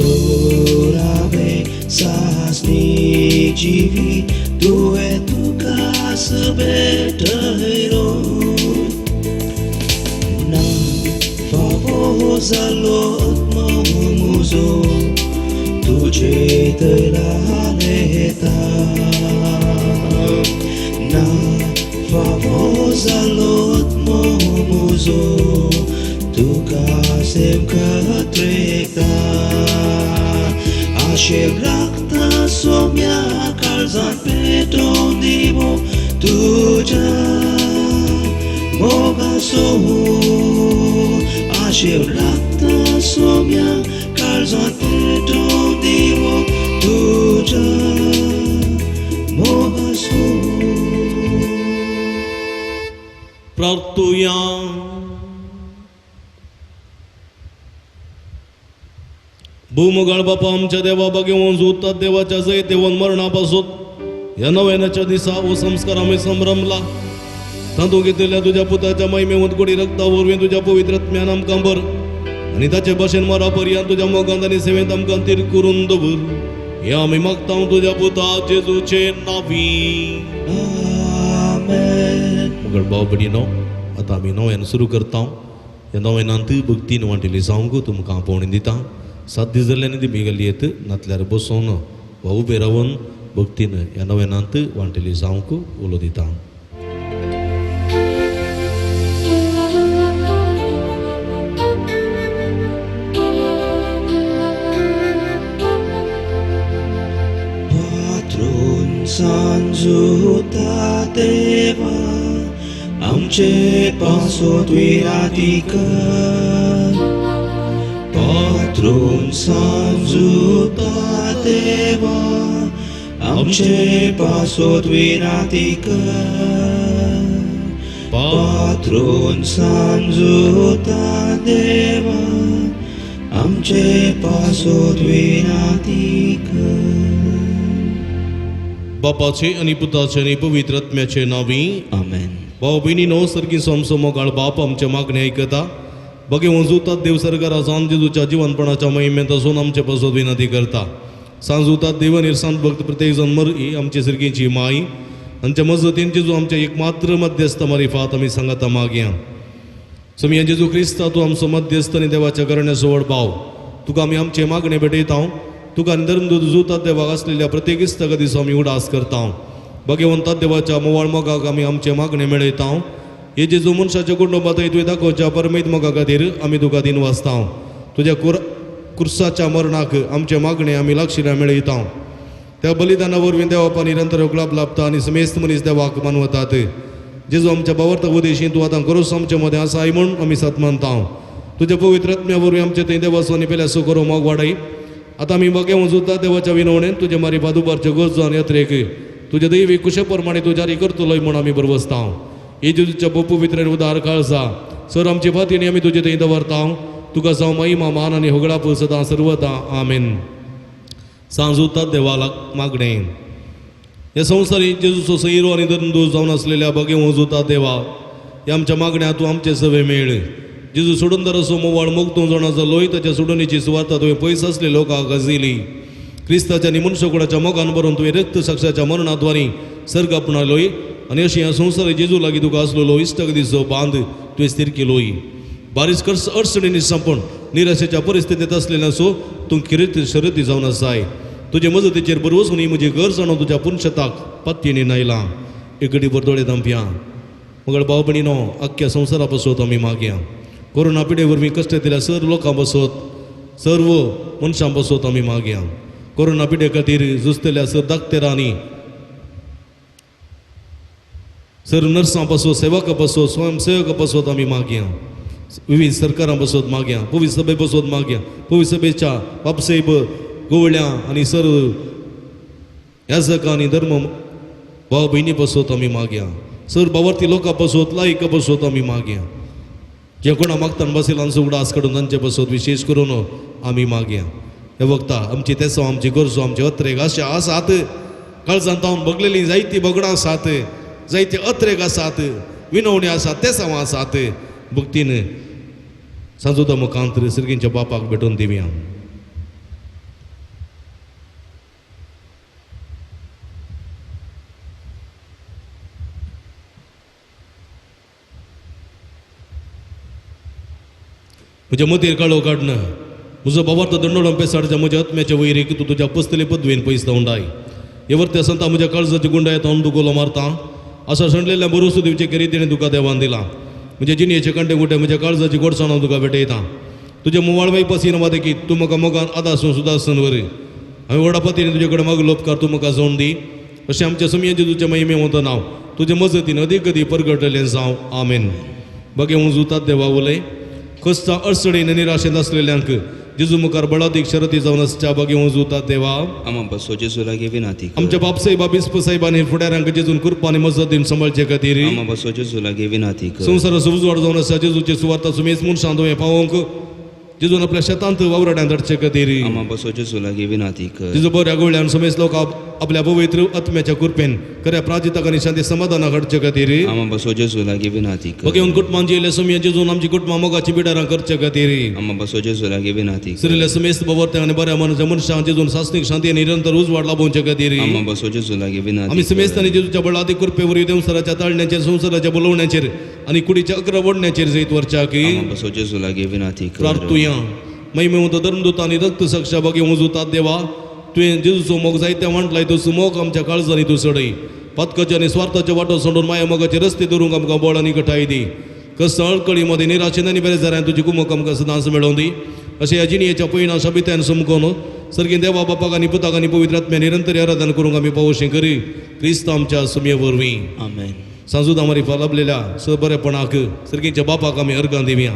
हांवें सासणी जिवी तुवें तुकाच भेटयलो. ना फावो जालो आत्मो म्हजो तुजे थंय येता. ना फावो जालो आत्मो म्हजो तुका सेमकात रेखता. आशेक लागता सोम्या काळजांत पेटोवन दिवो तुज्या मोगाचो. आशेक लागता सोम्या काळजांत पेटोवन दिवो तुज्या मोगाचो. प्रार्थुया. भूमगाळ बापा आमच्या देवा बागेवन जोतात देवाच्या जैत देवन मरणा पासून ह्या नव्यानाच्या दिसा हो संस्कार आमी संभ्रमला. तातूंत घेतिल्ल्या तुज्या पुताच्या महिमेवंत गोडी रक्ता वरवीं तुज्या पवित्र आत्म्यान आमकां भर आनी ताचे भाशेन मरा पर्यंत तुज्या मोगांत आनी सेवेंत आमकां तीर करून दवर. हे आमी मागता तुज्या पुता जेजूचे नांवी. आमेन. मगळ भाव भयणीनो, आतां आमी नव्यान सुरू करता. ह्या नव्यानांत भक्तीन वांटिल्ली जावंक तुमकां आपोवणी दिता. 7 दीस जाल्ले आनी ती गेली येत नातल्यार बसोवन वा उबे रावन भक्तीन ह्या नव्यानांत वांटिल्ली जावंक उलो दिता. पात्रून सांजुता देवा आमचे पासोत विराती कर. पात्रून सांजुता देवा आमचे पासोत विराती कर. पात्रून सांजुता देवा आमचे पासोत विराती कर. बापाचे आनी पुताचे आनी पवित्र आत्म्याचे नांवी. आमेन. भाव भयणीनो, सर्गी सोमसो मोगाळ बाप आमचे मागणे आयकता. बगे वंजुतात देव सरकारा जावन जेजूच्या जिवनपणाच्या महिमेंत आसून आमचे पासत विनंती करता. सांजुतात देव निर्सांत भक्त प्रत्येक जण मर ही आमची सर्गीची माई आमच्या मजतीन जेजू आमच्या एक मात्र मध्यस्थ मारिफात आमी सांगता मागया. सोमया जेजू क्रिस्ता तूं आमचो मध्यस्थ आनी देवाच्या करण्याचो व्हड भाव. तुका आमी आमचे मागणे भेटयता. तुका आनी धर्मदूत जुतात देवाक आसलेल्या प्रत्येक इस्ताका दिसा आमी उडास करता. भगवंता देवाच्या मोवाळ मोगाक आमी आमचे मागणे मेळयता. हे जेजू मनशाच्या कुटुंबात तुवें दाखोवच्या परमेत मोगा खातीर आमी तुका दिन वाचता. तुज्या कुर्साच्या मरणाक आमचे मागणे आमी लागशिल्ल्या मेळयता. त्या बलिदाना वरवीं देवापा निरंतर गुलाब लाभता आनी समेस्त मनीस देवाक मानवतात. जेजू आमच्या बावर्त उदेशी तूं आतां करूस आमचे मदें आसाय म्हूण आमी सात मानता. तुज्या पवित्र आत्म्या वरवीं आमचे थंय देवाचो आनी पेल्याचो करो मोग वाडय. आतां आमी बगे वजुता देवाच्या विनवणेन तुजे मारी पादुबारच्यो गरजो आनी यात्रेक तुज्या दैवी कुशे प्रमाणे तूं जारी करतलोय म्हूण आमी बरवसता. हे जेजूच्या पवित्र उदार काळजा सर आमची फातीनी आमी तुजे थंय दवरता. तुका जावं महिमा मान आनी होगळाप सदां सर्वदा. आमेन. सांजोता देवाला मागणें ह्या संवसारी जेजूचो सैरो आनी धर्मदूत जावन आसलेल्या बगे वजोता देवा ह्या आमच्या मागण्या तूं आमचे सवे मेळ. जेजू सोडूनदाराचो मोवाळ मोग तूं जाणा जालोय ताच्या सोडणीची सुवार्ता तुवें पयस आसले लोकांक गाजयली. क्रिस्ताच्या आनी मनशाकुडाच्या मोगान भरून तुवें रक्त साक्षाच्या मरणाद्वारी सर्ग आपणालोय आनी अशी ह्या संवसारी जेजू लागीं तुका आसलेलो इश्टागतीचो बांद तुवें स्थीर केलोय. बारीस कर्स अडचणींनी सांपून निराशेच्या परिस्थितींत आसलेल्याचो तूं किरित शरती जावन आसाय. तुजे मजतीचेर बरो वचून म्हजी घर जाणून तुज्या पुनशताक पत्तीनी नायलां. एक घडी भर दोळे धांपया. मगळ भाव भयणीनो आख्ख्या संवसारा पासत आमी मागया. कोरोना पिडे वरवीं कश्ट दिल्या सर्व लोकां पासत सर्व मनशां पासत आमी मागया. कोरोना पिडे खातीर झुजतल्या सर दाक्तेरांनी सर्व नर्सां पासत सेवकां पासत स्वयंसेवकां पासत आमी मागया. विविध सरकारां पासत मागया. पवित्र सभे पासत मागया. पवित्र सभेच्या बापसाहेब गोवळ्या आनी सर्व याजकां आनी धर्म भाव भयणी पासत आमी मागया. सर बावर्ती लोकां पासत लायका पासत आमी मागया. जे कोणा मागतान बसिलांचो उगडास काडून तांचे पासत विशेश करून आमी मागया. हे वखता आमची तेसांव आमची गरजो आमचे अत्रेक अशें आसात. काळजांत हांव बगलेली जायती बगडां आसात जायते अत्रेक आसात विनवणी आसात तेसांव आसात. भक्तीन सांजोदा मुखांत सर्गींच्या बापाक भेटून दिवया. म्हज्या मतीर काळो काडना म्हजो बाबार्थ दंडोळो पेसाडच्या म्हज्या आत्म्याच्या वैरीक तूं तुज्या पसतले पदवेन पयस धांवडाय. हे वर्ते संता म्हज्या काळजाची गुंडाय हांव तुगोलो मारता. असा सणलेल्या बरोसो दिवचे केरी तिणें तुका देवान दिला. म्हज्या जिणयेचे कांटे गुटे म्हज्या काळजाची गोडसाण हांव तुका भेटयता. तुज्या मुवाळ पसीन वादेकी तूं म्हाका मोगान आदासून सुदासून वरी हांवें व्हडा पतीन तुजे कडेन मागलो उपकार तूं म्हाका जावन दी. अशें आमच्या सुमयेचें तुजें महिमे वता नांव तुजे मजतीन अदीक अदीक परगटलें जावं. आमेन. बगे उजुतात देवा उलय खस्ता अडचणीन निराशेंत आसलेल्यांक जेजू मुखार बळादीक शरती जावन आसच्या बागे उजुतात देवा. आमा बसो जेजू लागीं विनाती कर. आमच्या बापसाहेबा बिस्प साहेबांनी फुडाऱ्यांक जेजून कृपा आनी मजत दिवन सांबाळचे खातीर आमा बसो जेजू लागीं विनाती कर. संवसाराचो उजवाड जावन आसा जेजूचे सुवार्ता सुमेज मनशां तुवें पावोवंक जेजून आपल्या शेतांत वावराड्यांत धाडचे खातीर आमा बसो जेजू लागीं विनाती कर. जेजू बऱ्या गोळ्यान सुमेज लोक आपल्या पवित्र आत्म्याच्या कृपेन खऱ्या प्राजिताक आनी शांती समाधानाक हाडचे खातीर आमा बसो जेजू लागीं विनाती कर. बघेवन कुटुंबान जियेल्ल्या सुमये जेजून आमची कुटुंबां मोगाची बिडारां करचे खातीर आमा बसो जेजू लागीं विनाती कर. सिरिल्ल्या समेस्त बवर्त्यांक आनी बऱ्या मनाच्या मनशांक जेजून सासणीक शांती आनी निरंतर उजवाड लाभोवचे खातीर आमा बसो जेजू लागीं विनाती आमी कर. समेस्तांनी जेजूच्या बळादी कृपे वरवीं देवसराच्या ताळण्याचेर संवसाराच्या बोलवण्याचेर आनी कुडीच्या अकरा ओडण्याचेर जैत वरच्या की आमा बसो जेजू लागीं विनाती कर. प्रार्थुया. महिमेवंत धर्मदूत आनी रक्त साक्षा बागे उजुतात देवा तुवें जेजूचो मोग जायत्या वांटलाय तो मोग आमच्या काळजांनी तूं सडय. पातकाचे आनी स्वार्थाचे वाटो सोडून माया मोगाचे रस्ते धरूंक आमकां बळ आनी घटाय दी. कस्त अळकळी मदें निराशेन आनी बेजारान तुजी कुमक आमकां सदांच मेळोवन दी. अशें ह्या जिणयेच्या पयणा शबित्यान समकोन सर्गी देवा बापाक आनी पुताक आनी पवित्र आत्म्या निरंतर आराधन करूंक आमी पावोशी करी क्रिस्त आमच्या सुमये वरवीं. आमेन. सांजूदा मारिफा लाभलेल्या स बरेपणाक सर्गीच्या बापाक आमी अर्गां दिवया.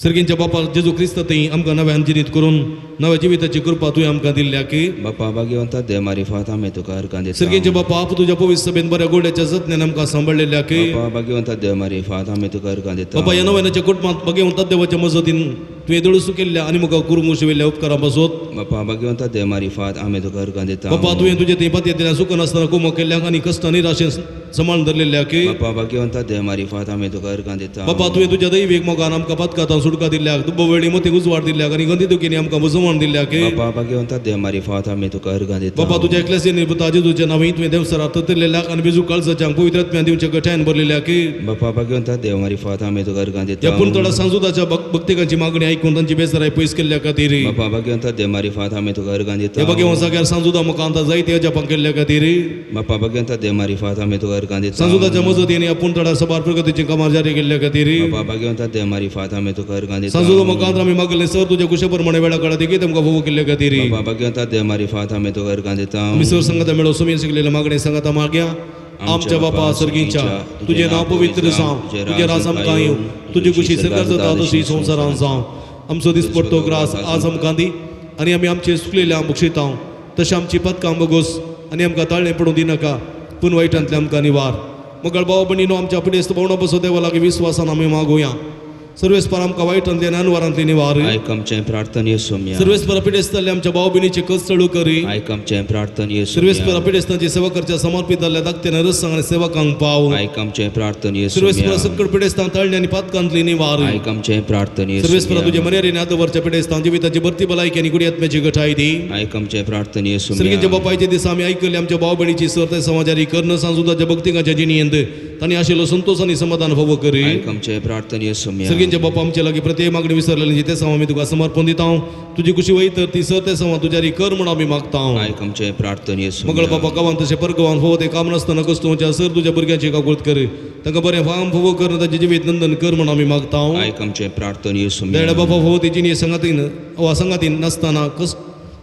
सर्गींच्या बापा जेजू क्रिस्त थंय आमकां नव्यान जिरीत करून नव्या जिविताची कृपा तुवें आमकां दिल्ल्या की बापा भाग्यवंता देव मारिफात आमी तुका अर्गां दिता. सर्गींचे बापा आप तुज्या पवित्र सभेन बऱ्या गोड्याच्या जतनेन आमकां सांबाळलेल्या की बापा भाग्यवंता देव मारिफात आमी तुका अर्गां दिता. बापा ह्या नव्यानाच्या कुटुंबांत भाग्यवंता देवाच्या मजतीन तुवें दळसू केल्ल्या आनी म्हाका करूंक शिविल्ल्या उपकारां पासत बापा भाग्यवंता देव मारिफात आमी तुका अर्गां दिता. बापा तुवें तुजे थंय पातयेंतल्यान सुख नासतना कुमक केल्ल्याक आनी कश्ट निराशेन सांबाळून धरलेल्या की बापा भाग्यवंता देव मारिफात आमी तुका अर्गां दिता. बापा तुवें तुज्या दैवीक मोगान आमकां पातकातान सुटका दिल्ल्याक दुब्बो वेळी मतीक उजवाड दिल्ल्याक आनी गंदी दुखींनी आमकां बुजवण दिल्ल्याक की बापा भाग्यवंता देव मारिफात आमी तुका अर्गां दिता. बापा तुज्या एकल्याचे पुता जेजूच्या नांवान तुवें देवसराक ततरलेल्याक आनी बेजू काळजाच्या पवित्र आत्म्यान दिवच्या गठायन भरलेल्या की बापा भाग्यवंता देव मारिफात आमी तुका अर्गां दिता. ह्या पुणतडा सांजुदाच्या भक्तिकांची मागणी ऐकून तांची बेजाराय पयस केल्ल्या खातीर बापा भाग्यवंता देव मारिफात आमी तुका अर्गां दिता. ह्या भाग्यवंत जाग्यार सांजुदा मुखार जायते अजापां केल्ल्या खातीर बापा भाग्यवंता देव मारिफात आमी तुका अर्गां दिता. सांजुदाच्या मजतीन ह्या पुणतडा सभार प्रगतीची कामां जारी केल्ल्या खातीर बापा भाग्यवंता देव मारिफात आमी तुका अर्गां दिता. सांजुदा मुखार आमी मागले सर तुज्या कुशे प्रमाणे वेळा काळा देखीत आमकां फोव केल्ल्या खातीर बापा भाग्यवंता देव मारिफात आमी तुका अर्गां दिता. आमी सर संगता मेळो सुमेर शिकलेल्या मागणे संगता मागया. आमच्या बापा सर्गीच्या तुजें नांव पवित्र जावं, तुजें राज आमकां येवं, तुजी खुशी सरकार जाता तशी संवसारान जावं. आमचो दिसपडतो ग्रास आज आमकां दी आनी आमी आमचे सुकलेल्या बक्षितांव तशें आमची पदकां बगोस आनी आमकां ताळणें पडूं दिनाका पूण वायटांतले आमकां निवार. मगळ भाव भयणीनो आमच्या पिडेस्त भोवणो बसो देवा लागीं विस्वासान आमी मागोया. सर्वेस्पर आमकां वायटांतली आनी अनवारांतली निवार. आयक आमचें प्रार्थने सोम्या. सर्वेस्पर पिडेस्त जाल्ल्या आमच्या भाव भयणीचे कस चडू करी. आयक आमचें प्रार्थने सर्वेस्पर सोम्या. पिडेस्तांची सेवा करच्या समर्पित जाल्ल्या धाकट्या रसांग आनी सेवकांक पाव. आयक आमचें प्रार्थने सर्वेस्पर सोम्या. सक्कड पिडेस्तांक ताळणी आनी पातकांतली निवार. आयक आमचें प्रार्थने सर्वेस्पर तुझ्या सोम्या. मर्यादेने आदवरच्या पिडेस्तांक जिविताची भरती भलायकी आनी गुडी आत्म्याची गठाय दी. आयक आमचें प्रार्थने सर्गेच्या सोम्या. बापायचे दिसा आमी आयकल्ले आमच्या भाव भयणीची सर्त समाजारी कर्ण सांजुदाच्या भक्तिकाच्या जिणयेंत तांणी आशिल्लो संतोष आनी समाधान फावो करी. आयक आमचें प्रार्थने सोम्या. सर्गेच्या बापा आमच्या लागीं प्रत्येक मागणी विसरलेली ते समा आमी तुका समर्पण दिता. तुजी खुशी वय तर ती सर ते समा तुज्यारी कर म्हणून आमी मागता. आयक आमचें प्रार्थने मंगळ सोम्या. बापा गांवांत तशें परगांवांत फावो तें काम नासतना कस्तुच्या सर तुज्या भुरग्यांची काकुळत कर. तांकां बरें फाम फावो कर, तांचें जिवीत नंदन कर म्हणून आमी मागता. आयक आमचें प्रार्थने सोम्या. दयाळ बापा फावो ती जिणी संगातीन वा संगातीन नासतना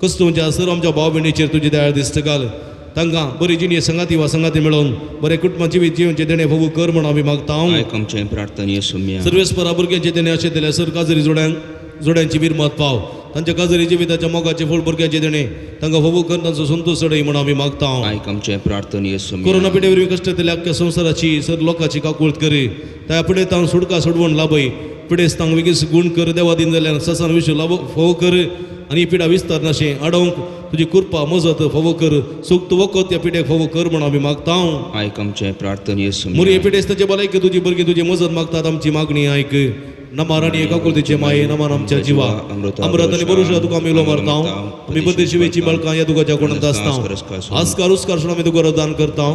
कस्तुच्या सर आमच्या भाव भयणीचेर तुजी दयाळ दिश्ट घाल. तांकां बरी जिणी संगाती वा संगाती मेळोवन बरें कुटुंबा जिवीत जिवनचें देणें फावो कर म्हणून आमी मागता. आयक आमचें प्रार्थने सोम्या. सर्वेस्परा भुरग्यांचे देणें अशें दिलें सर काजरी जोड्यांची विरमत पाव. तांच्या काजरी जिविताच्या मोगाचे फूल भुरग्यांचे देणें तांकां फावो कर, तांचो संतोष चडय म्हणून आमी मागता. आयक आमचें प्रार्थने सोम्या. कोरोना पिडे वरवीं कश्ट जाल्ल्या अख्ख्या संवसाराची सर लोकांची काकूळत करी. त्या पिडेतांक सुटका सोडवण लाभय. पिडेस्तांक वेगीच गूण कर. देवा दिन जाल्यान ससान विश्व लाभ फावो कर आनी ही पिडा विस्तार नाशें आडोवंक तुजी कृपा मजत फावो कर. सुक्त वखद त्या पिड्याक फावो कर म्हणून आमी मागता. आयक आमचें प्रार्थने सोम्या. मुरये पिडेस्तांचे भलायकी तुजी भुरगीं तुजी मजत मागतात. आमची मागणी आयक. नमार आनी एकाकुलतीचे माये नमान आमच्या जिवा अमृत आनी बरुशा तुका आमी उलो मारता. आमी बद्दे बाळकां ह्या तुकाच्या कोणांत आसता. आस्कार उस्कार सोड आमी तुका रदान करता.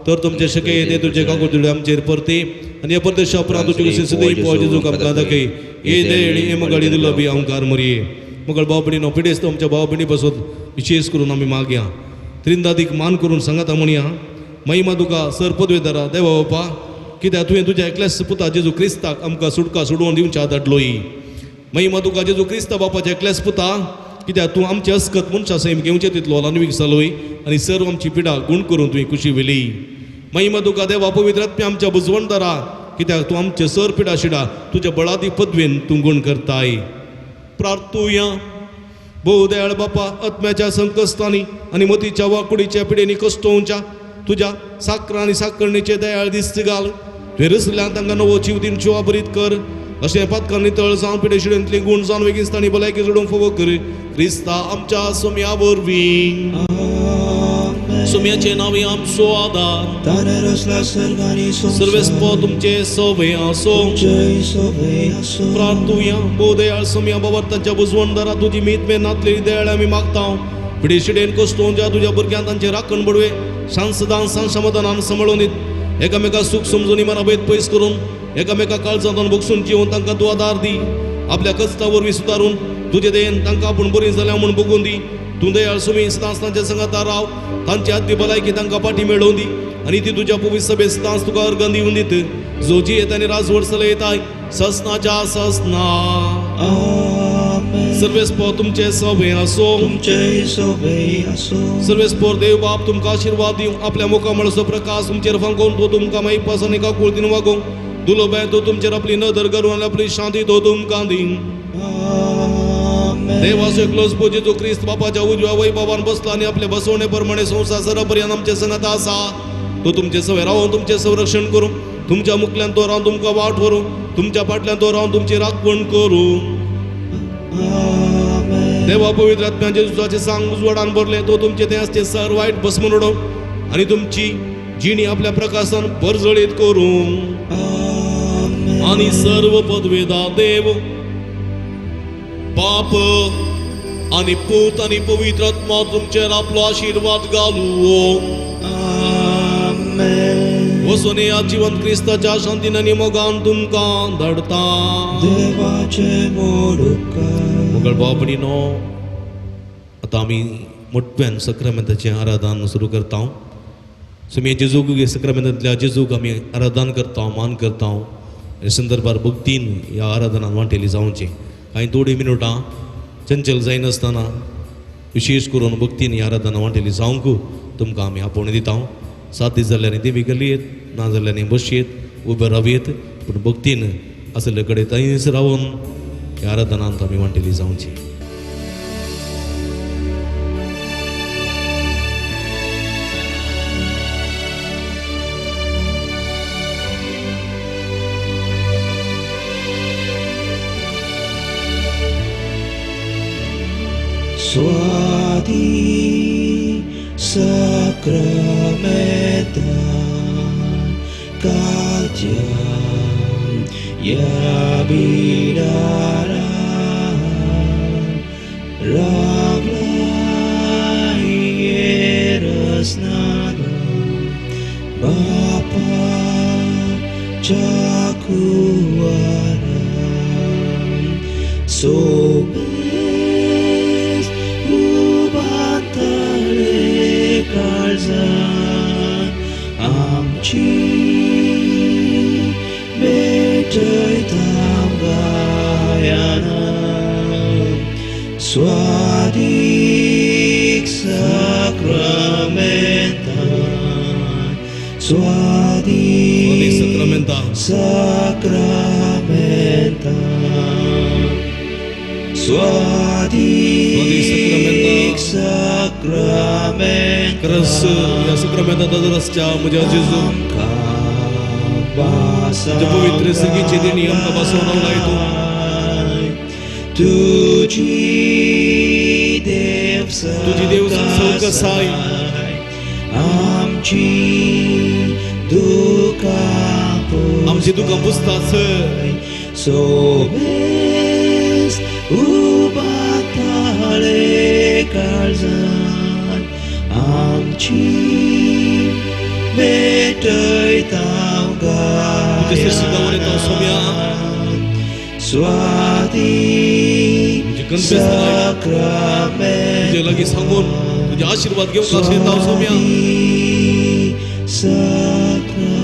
तर तुमचे शके येते तुझे काकुळती आमचेर परती आनी ह्या परदेशा उपरांत तुजे कशी सदैव पोव जेजूक आमकां दाखय. ये दयेळी हे मगाडी दिलो बी आमकार मरये. मगळ भाव भयणीनो पिडेस्त आमच्या भाव भयणी पासत विशेष करून आमी मागया. त्रिंदादीक मान करून सांगाता म्हणया महिमा तुका सर पदवेदारा देवा बापा, कित्याक तुवें तुज्या एकल्याच पुता जेजू क्रिस्ताक आमकां सुटका सोडोवन दिवच्या धाडलोय. महिमा तुका जेजू क्रिस्ता बापाच्या एकल्याच पुता, कित्याक तूं आमचे अस्कत मनशा सैम घेवचें तितलो लानवीक जालोय आनी सर्व आमची पिडा गूण करून तुवें खुशी व्हेली. महिमा तुका देवा पवित्र आत्म्या आमच्या बुजवणदारा, कित्याक तूं आमचे सर पिडा शिडा तुज्या बळादी पदवेन तूं गूण करताय. प्रार्थुया. भोव दयाळ बापा, आत्म्याच्या संकश्टांनी आनी मतीच्या वाकुडीच्या पिडेनी कश्टोवच्या तुज्या साक्र आनी साकरणीचे दयाळ दिस्त घाल. तुवें रसल्यान तांकां नवो जीव दिवन जिवाभरीत कर. अशें पातकां नितळ जावन पिडे शिडेंतली गूण जावन वेगीस्तांनी भलायकी जोडूंक फावो कर. क्रिस्ता आमच्या सोम्या वरवीं. सोम्याचें नांव आमचो आदार. ताणें रचला सर्ग आनी संवसार. सर्वेस्पर तुमचे सवे आसो. तुमचेय सवे आसो. प्रार्थुया. भोव दयाळ सोम्या बाबा, बुजवणदारा तुजी मीत मेन नातलेली दयाळ आमी मागता. पिडे शिडेन कश्टोवच्या तुज्या भुरग्यांक तांचे राखण बडवे शांत सदां सांत समाधानान सांबाळून दीत. एकामेका सूख समजून मनाभेद पयस करून एकामेका काळजांतून बगसून जिवन तांकां तूं आदार दी. आपल्या कश्टा वरवीं सुदारून तुजे दयेन तांकां आपूण बरीं जाल्या म्हूण बगून दी. तूं दयाळ सुमी सदांच तांच्या संगाता राव. तांची आदली भलायकी तांकां पाटी मेळोवन दी आनी ती तुज्या पवित्र सभेत सदांच तुका अर्गन दिवन दीत. जो जी येता आनी राजवट चलयताय ससनाच्या ससना. आमेन. सर्वेस्पर तुमचे सवे आसो. तुमचेय सवे आसो. सर्वेस्पर देव बाप तुमकां आशिर्वाद दिवं. आपल्या मुखामळचो प्रकाश तुमचेर फांकोवन तो तुमकां माईपास आनी काकुळतीन वागोवं. दुलोबाय तो तुमचेर आपली नदर करून आनी आपली शांती तो तुमकां दिवं. आमेन. देवाचो एकलोच पूत जेजू क्रिस्त बापाच्या उजव्या वैभवान बसला आनी आपले बसवणे प्रमाणे संवसार सरापर्यंत आमचे संगात आसा. तो तुमचे सवे रावन तुमचें संरक्षण करूं. तुमच्या मुखल्यान तो रावन तुमकां वाट व्हरूं. तुमच्या फाटल्यान तो रावन तुमची राखवण करूं. आमेन. देवा पवित्र आत्म्याचे जेजूचे सांग उजवाडान भरले तो तुमचे ते आसचे सर वायट भस्म उडोवं आनी तुमची जिणी आपल्या प्रकाशान परजळीत करूं. आमेन. आनी सर्व पदवेदा देव बाप आनी पूत आनी पवित्र आत्मा तुमचेर आपलो आशिर्वाद घालू. आमेन. वचून या जिवंत क्रिस्ताच्या शांतीन आनी मोगान तुमकां धाडता. देवाचे मोडुकार. मंगळ भाव भयणीनो, आतां आमी मोटव्यान सक्रामेंताचें आराधन सुरू करता. सुमी जेजूक सक्रामेंतांतल्या जेजूक आमी आराधन करता, मान करता. हे संदर्भार भक्तीन ह्या आराधनान वांटेली जावचें. कांय थोडीं मिनुटां चंचल जायनासतना विशेष करून भक्तीन ह्या आराधना वांटेली जावंक तुमकां आमी आपोवणें दिता. 7 दीस जाल्यार देवी गलयेत, ना जाल्यार बसयेत, उबे रावयेत, पूण भक्तीन आसले कडेन थंयच रावन ह्या आराधनांत आमी वांटेली जावची. Sacramenta Katiam Ya bidara Raglai Yeresnana Bapa Cakuara Sobes Ubatale Kalzan Amchi Betaitam Gayanam Swadik Sacramentan Swadik Swadik Sacramentan. Sacramentan Swadik Swadik Sacramentan. Sacramentan खरंच या सक्रामेंताचा रस्त्या म्हज्या जेजू तुज्या पवित्र सगळीची देणी आमकां बसोवन लायतो. तुजी देव तुजी देव सवकसाय. आमची दुकां आमची दुकां पुसताच. सोबेस उबाताळे काळजान आमची भेटयता तुज्या सृष्टीदावर येता सोम्या. गायन स्वादी तुजे कन्फेस कराय. तुजे लागीं सांगून तुजे आशिर्वाद घेवंक आशेता हांव सोम्या. Sacramentan.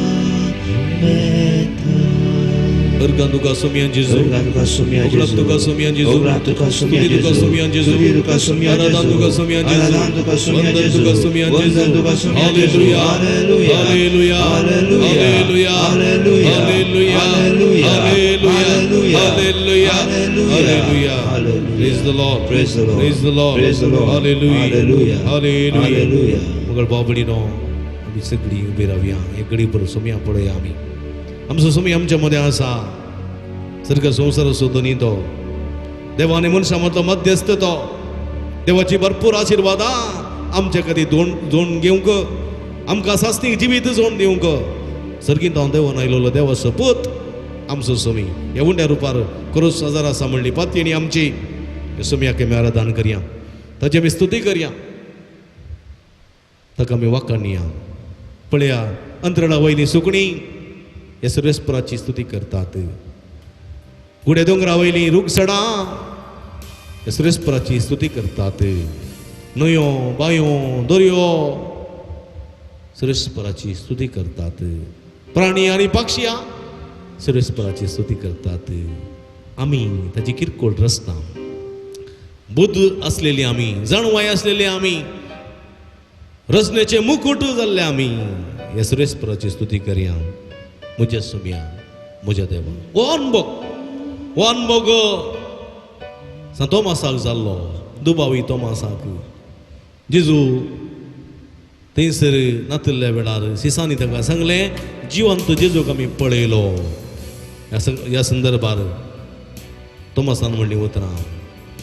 अर्गां तुका सोम्या जेजू. Organ तुका सोम्या Oglav Jesu. तुका सोम्या जेजू. Oglav तुका सोम्या स्तुती तुका जेजू. सोम्या जेजू. स्तुती तुका सोम्या आराधन जेजू. तुका सोम्या जेजू. आराधन तुका सोम्या वंदन जेजू. तुका सोम्या जेजू. वंदन तुका सोम्या जेजू. Hallelujah. Hallelujah. Hallelujah. Hallelujah. Hallelujah. Hallelujah. Hallelujah. Hallelujah. Hallelujah. Hallelujah. Hallelujah. Hallelujah. Hallelujah. Praise the Lord. Praise the Lord. Praise the Lord. Praise the Lord. Hallelujah. Hallelujah. Hallelujah. Hallelujah. मगळ बाबडीनो आमी सगळीं उबी रावया एक घडी भर सोम्या पळया आमी आमचो सोमी आमच्या मदें आसा सारको संवसाराचो धनी तो देवा आनी मनशां मदलो मध्यस्थ तो देवाची भरपूर आशिर्वादां आमच्या खातीर जोड घेवंक आमकां सासणीक जिवीत जोड दिवंक सर्गींत हांव देवान आयलोलो देवा सपूत आमचो सोमी ह्या उंड्या रुपार क्रोस हजार आसा म्हणली पातयेणी आमची ह्या सोम्याक आमी आराधन करया ताची आमी स्तुती करया ताका आमी वाखाणया पळया अंतराळा वयली सुकणीं ह्या सर्वेस्पराची स्तुती करतात गुड्या दोंगरा वयली रूख सडां ह्या सर्वेस्पराची स्तुती करतात न्हंयो बांयो दर्यो सर्वेस्पराची स्तुती करतात प्राणी आनी पक्षी सर्वेस्पराची स्तुती करतात आमी ताची किरकोळ रचना बुद्ध आसलेली आमी जाणवाय आसलेली आमी रचनेचे मुकुट जाल्ले आमी ह्या सर्वेस्पराची स्तुती करया म्हज्या सोम्या म्हज्या देवा हो अनभोग हो अनभोग सांत तोमासाक जाल्लो दुबावी तोमासाक जेजू थंयसर नातिल्ल्या वेळार सिसांनी तांकां सांगलें जिवंत जेजूक आमी पळयलो ह्या संदर्भार तोमासान म्हणलीं उतरां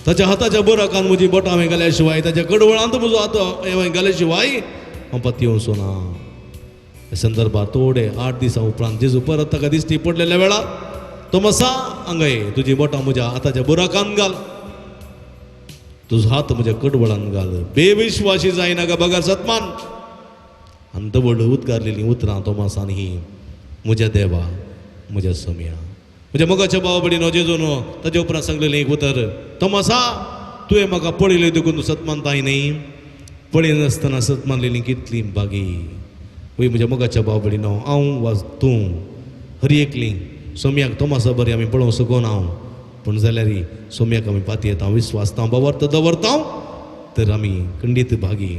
ताच्या हाताच्या बराकान म्हजी बोटां हांवें घाल्या शिवाय ताच्या कडवळांत म्हजो हात हांवें घाल्या शिवाय हांव पातयेवचो ना ह्या संदर्भार थोडे 8 दिसां उपरांत जेजू परत ताका दिश्टी पडलेल्या वेळार तोमासा हांगा ये तुजी बोटां म्हज्या हाताच्या बुराकान घाल तुजो हात म्हज्या कडवळान घाल बेविश्वासी जायनाका बगर सतमान आनी दवड उद्गारलेलीं उतरां तोमासान ही म्हज्या देवा म्हज्या सोम्या म्हज्या मोगाच्या भावा भयणीनो जेजून ताच्या उपरांत सांगलेलें एक उतर तोमासा तुवें म्हाका पळयलें देखून तूं सतमानताय न्ही पळयनासतना सतमानलेली कितली बागी वय म्हज्या मोगाच्या भावा भयणीनो हांव वा तूं हर एकली सोम्याक तोमासा बरें आमी पळोवंक शकना हांव पूण जाल्यार सोम्याक आमी पातयेता विस्वासता बावर्त दवरता तर आमी खंडीत भागी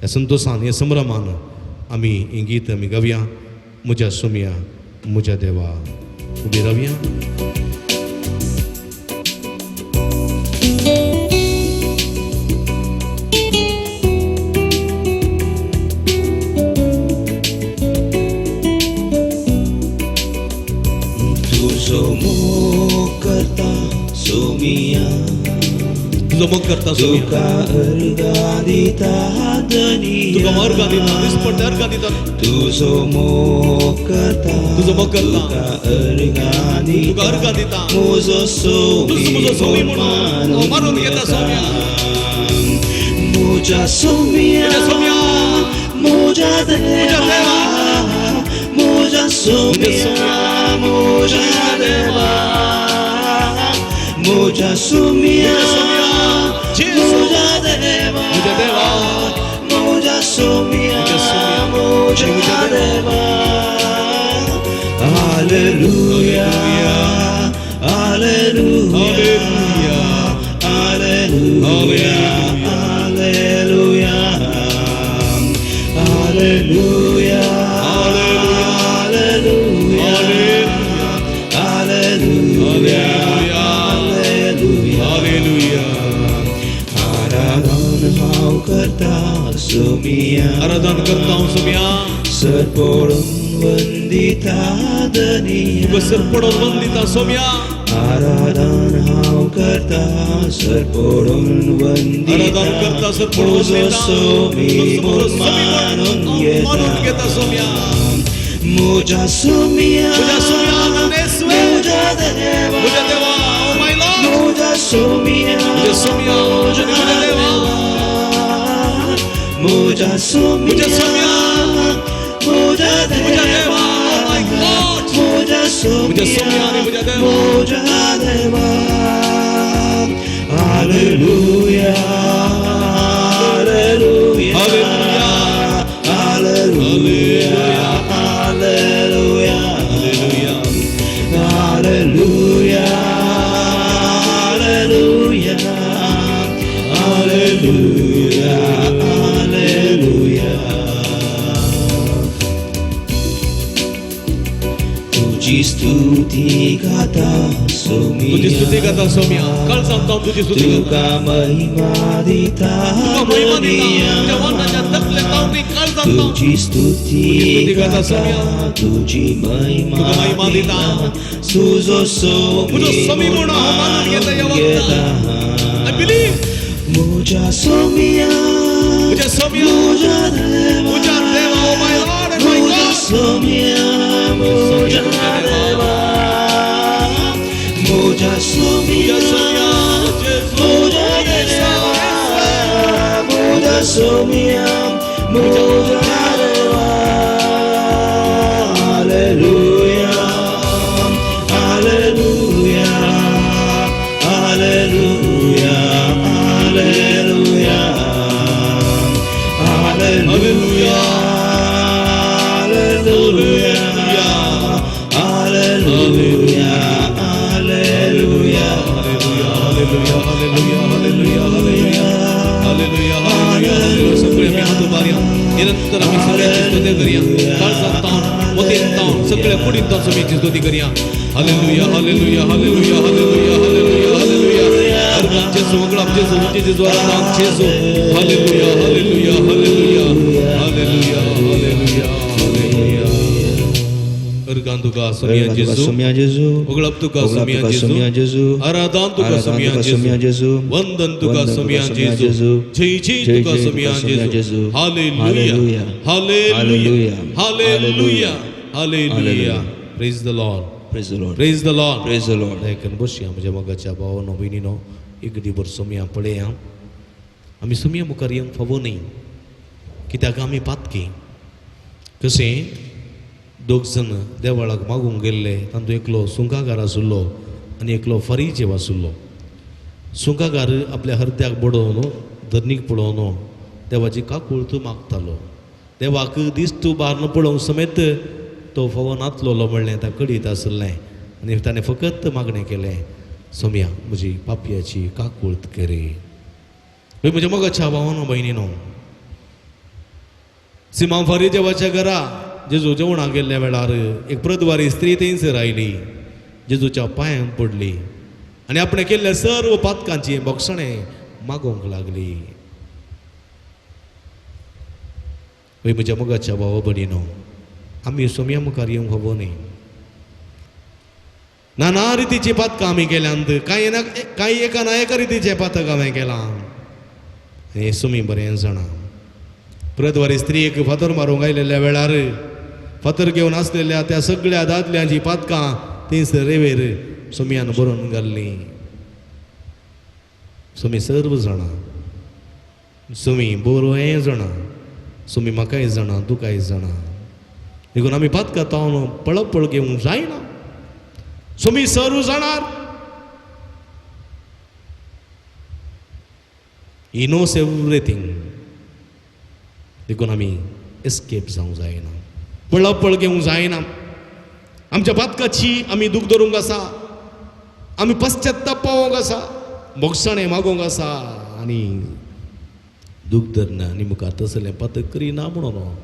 ह्या संतोशान ह्या संभ्रमान आमी हें गीत आमी गावया म्हज्या सोम्या म्हज्या देवा उबी रावया. तुजो मोग करता सोमिया तुजो तुजो मोग करता सोम्या. तुका अर्गां दिता धनिया. तुका अर्गां दिता, दिसपट्टे अर्गां दिता. तुजो मोग करता, तुजो मोग करता. तुका अर्गां दिता, तुका अर्गां दिता. म्हजो तूं म्हजो सोमी म्हणून हांव मानून घेता सोम्या. म्हज्या सोम्या, म्हज्या सोम्या, म्हज्या देवा, म्हज्या सोम्या, म्हज्या देवा, म्हज्या सोम्या, म्हज्या देवा, म्हज्या देवा, म्हज्या सोम्या, म्हज्या देवा. Hallelujah, hallelujah, hallelujah, hallelujah, hallelujah, hallelujah, hallelujah, hallelujah. आराधन हांव करता सोमिया, आराधन करता हांव सोम्या. सरपळून वंदिता धनिया. तुका सरपडोन वंदिता सोम्या. आराधन हांव करता सरपळून वंदिता, आराधन करता सरपळून म्हजो वंदिता. सोमी म्हजो म्हूण सोमी मानून म्हणून मानून घेता सोम्या. म्हज्या सोमिया, म्हज्या सोम्या, येसवे. म्हज्या देवा, म्हज्या देवा, ओ my Lord. म्हज्या सोमिया, म्हज्या सोम्या, म्हज्या म्हज्या देवा, म्हज्या सोमिया, म्हज्या सोम्या, म्हज्या म्हज्या देवा, देवा, ओ my God. म्हज्या म्हज्या सोम्या आनी सोमिया, म्हज्या देवा. म्हज्या देवा. Hallelujah, hallelujah, hallelujah, hallelujah, hallelujah, hallelujah, hallelujah, hallelujah, hallelujah. तुजी स्तुती गाता सोमिया, तुजी स्तुती गाता सोम्या. काळजांत हांव तुजी स्तुती गाता. तुका महिमा दिता तुका महिमा दिता. धनिया. तुज्या वंदाच्या तकलेंत हांव न्ही, काळजांत हांव. तुजी स्तुती तुजी स्तुती गाता गाता, सोम्या. तुजी महिमा तुका महिमा दिता. तुजो सोमी म्हजो सोमी म्हणून हांव मानून घेता ह्या वखदाक. I believe. म्हज्या सोमिया, म्हज्या सोम्या, म्हज्या देवा, म्हज्या देवा, ओ my Lord and my म्हज्या गॉड. सोमिया, म्हज्या देवा, म्हज्या सोमिया, म्हज्या सोम्या, जेजू, म्हज्या देवा, म्हज्या सोमिया, म्हज्या देवा. Hallelujah, hallelujah, hallelujah, hallelujah, hallelujah, hallelujah, hallelujah, hallelujah. Hallelujah, hallelujah, hallelujah, hallelujah, hallelujah, hallelujah. सगळे आमी हात उबारया. निरंतर आमी सगळ्यांची स्तुती करया. काळजांत तावन, मतींत तावन, सगळ्या कुडींत तावन सगळ्यांची स्तुती करया. Hallelujah, hallelujah, hallelujah, hallelujah, hallelujah, hallelujah. अर्गां जेजू, वगळाप जेजू, उंचे जेजू, आराधन जेजू. Hallelujah, hallelujah, hallelujah, hallelujah, hallelujah, hallelujah. अर्गां तुका सोमिया जेजू, सोमिया जेजू, वगळाप तुका वगळाप सोमिया तुका जेजू, सोमिया जेजू, आराधन तुका आराधन सोमिया तुका सोमिया जेजू, जेजू, वंदन तुका वंदन सोमिया तुका सोमिया जेजू, जेजू, जय जय जय तुका जय सोमिया तुका सोमिया जेजू. जेजू. Hallelujah, hallelujah, hallelujah, hallelujah, hallelujah. Hallelujah. Praise the Lord, Praise the Lord. Praise the Lord. Praise the Lord. दयाकरून बसया. म्हज्या मोगाच्या भावानो भयणीनो, एक दिबर सोमिया पळया. आमी सोमिया मुखार येवंक फावो न्ही, कित्याक आमी पातकी. कशें दोग जाण देवळाक मागूंक गेल्ले, तातूंत एकलो सुंकागार आशिल्लो आनी एकलो फारीजेव आशिल्लो. सुंकागार आपल्या हरद्याक बडोवन धरणीक पळोवन देवाची काकूळत मागतालो. देवाक दिस्त बारन पळोवंक समेत तो फावो नातलोलो म्हणलें ताका कळीत आशिल्लें आनी ताणें फकत मागणें केलें, सोम्या म्हजी पापयाची काकूळत करे. म्हज्या मोगाच्या भावानो भयणीनो, सिमांव फारीजेवाच्या घरा जेजू जेवणाक गेल्ल्या वेळार एक प्रदवारी स्त्री थंयसर आयली, जेजूच्या पांयांक पडली आनी आपणें केल्ल्या सर्व पातकांची बोगसणें मागोवंक लागली. हय म्हज्या मोगाच्या भावा भयणीनो, आमी सोम्या मुखार येवंक फावो न्ही. नाना रितीची पातकां आमी केल्यांत, कांय ना कांय एका ना एका रितीचें पातक हांवें केलां. हें सुमी बरें जाणा. प्रदवारी स्त्रियेक फातर मारूंक आयलेल्या वेळार फातर घेवन आसलेल्या त्या सगळ्या दादल्यांची पातकां तीच रेवेर सुमयान बरोवन घाल्लीं. सुमी सर्व जाणा, सुमी बरोय जाणा, सुमी म्हाकाय जाणा, तुकाय जाणा. देखून आमी पातकां तावन पळपळ घेवंक जायना. सुमी सर्व जाणार. He knows everything. देखून आमी एस्केप जावंक जायना, पळपळ घेवंक जायना. आमच्या पातकाची आमी दूख धरूंक आसा, आमी पश्चाताप पावोंक आसा, भोगसाणें मागोवंक आसा आनी दूख धरना आनी मुखार तसलें पातक करिना म्हणून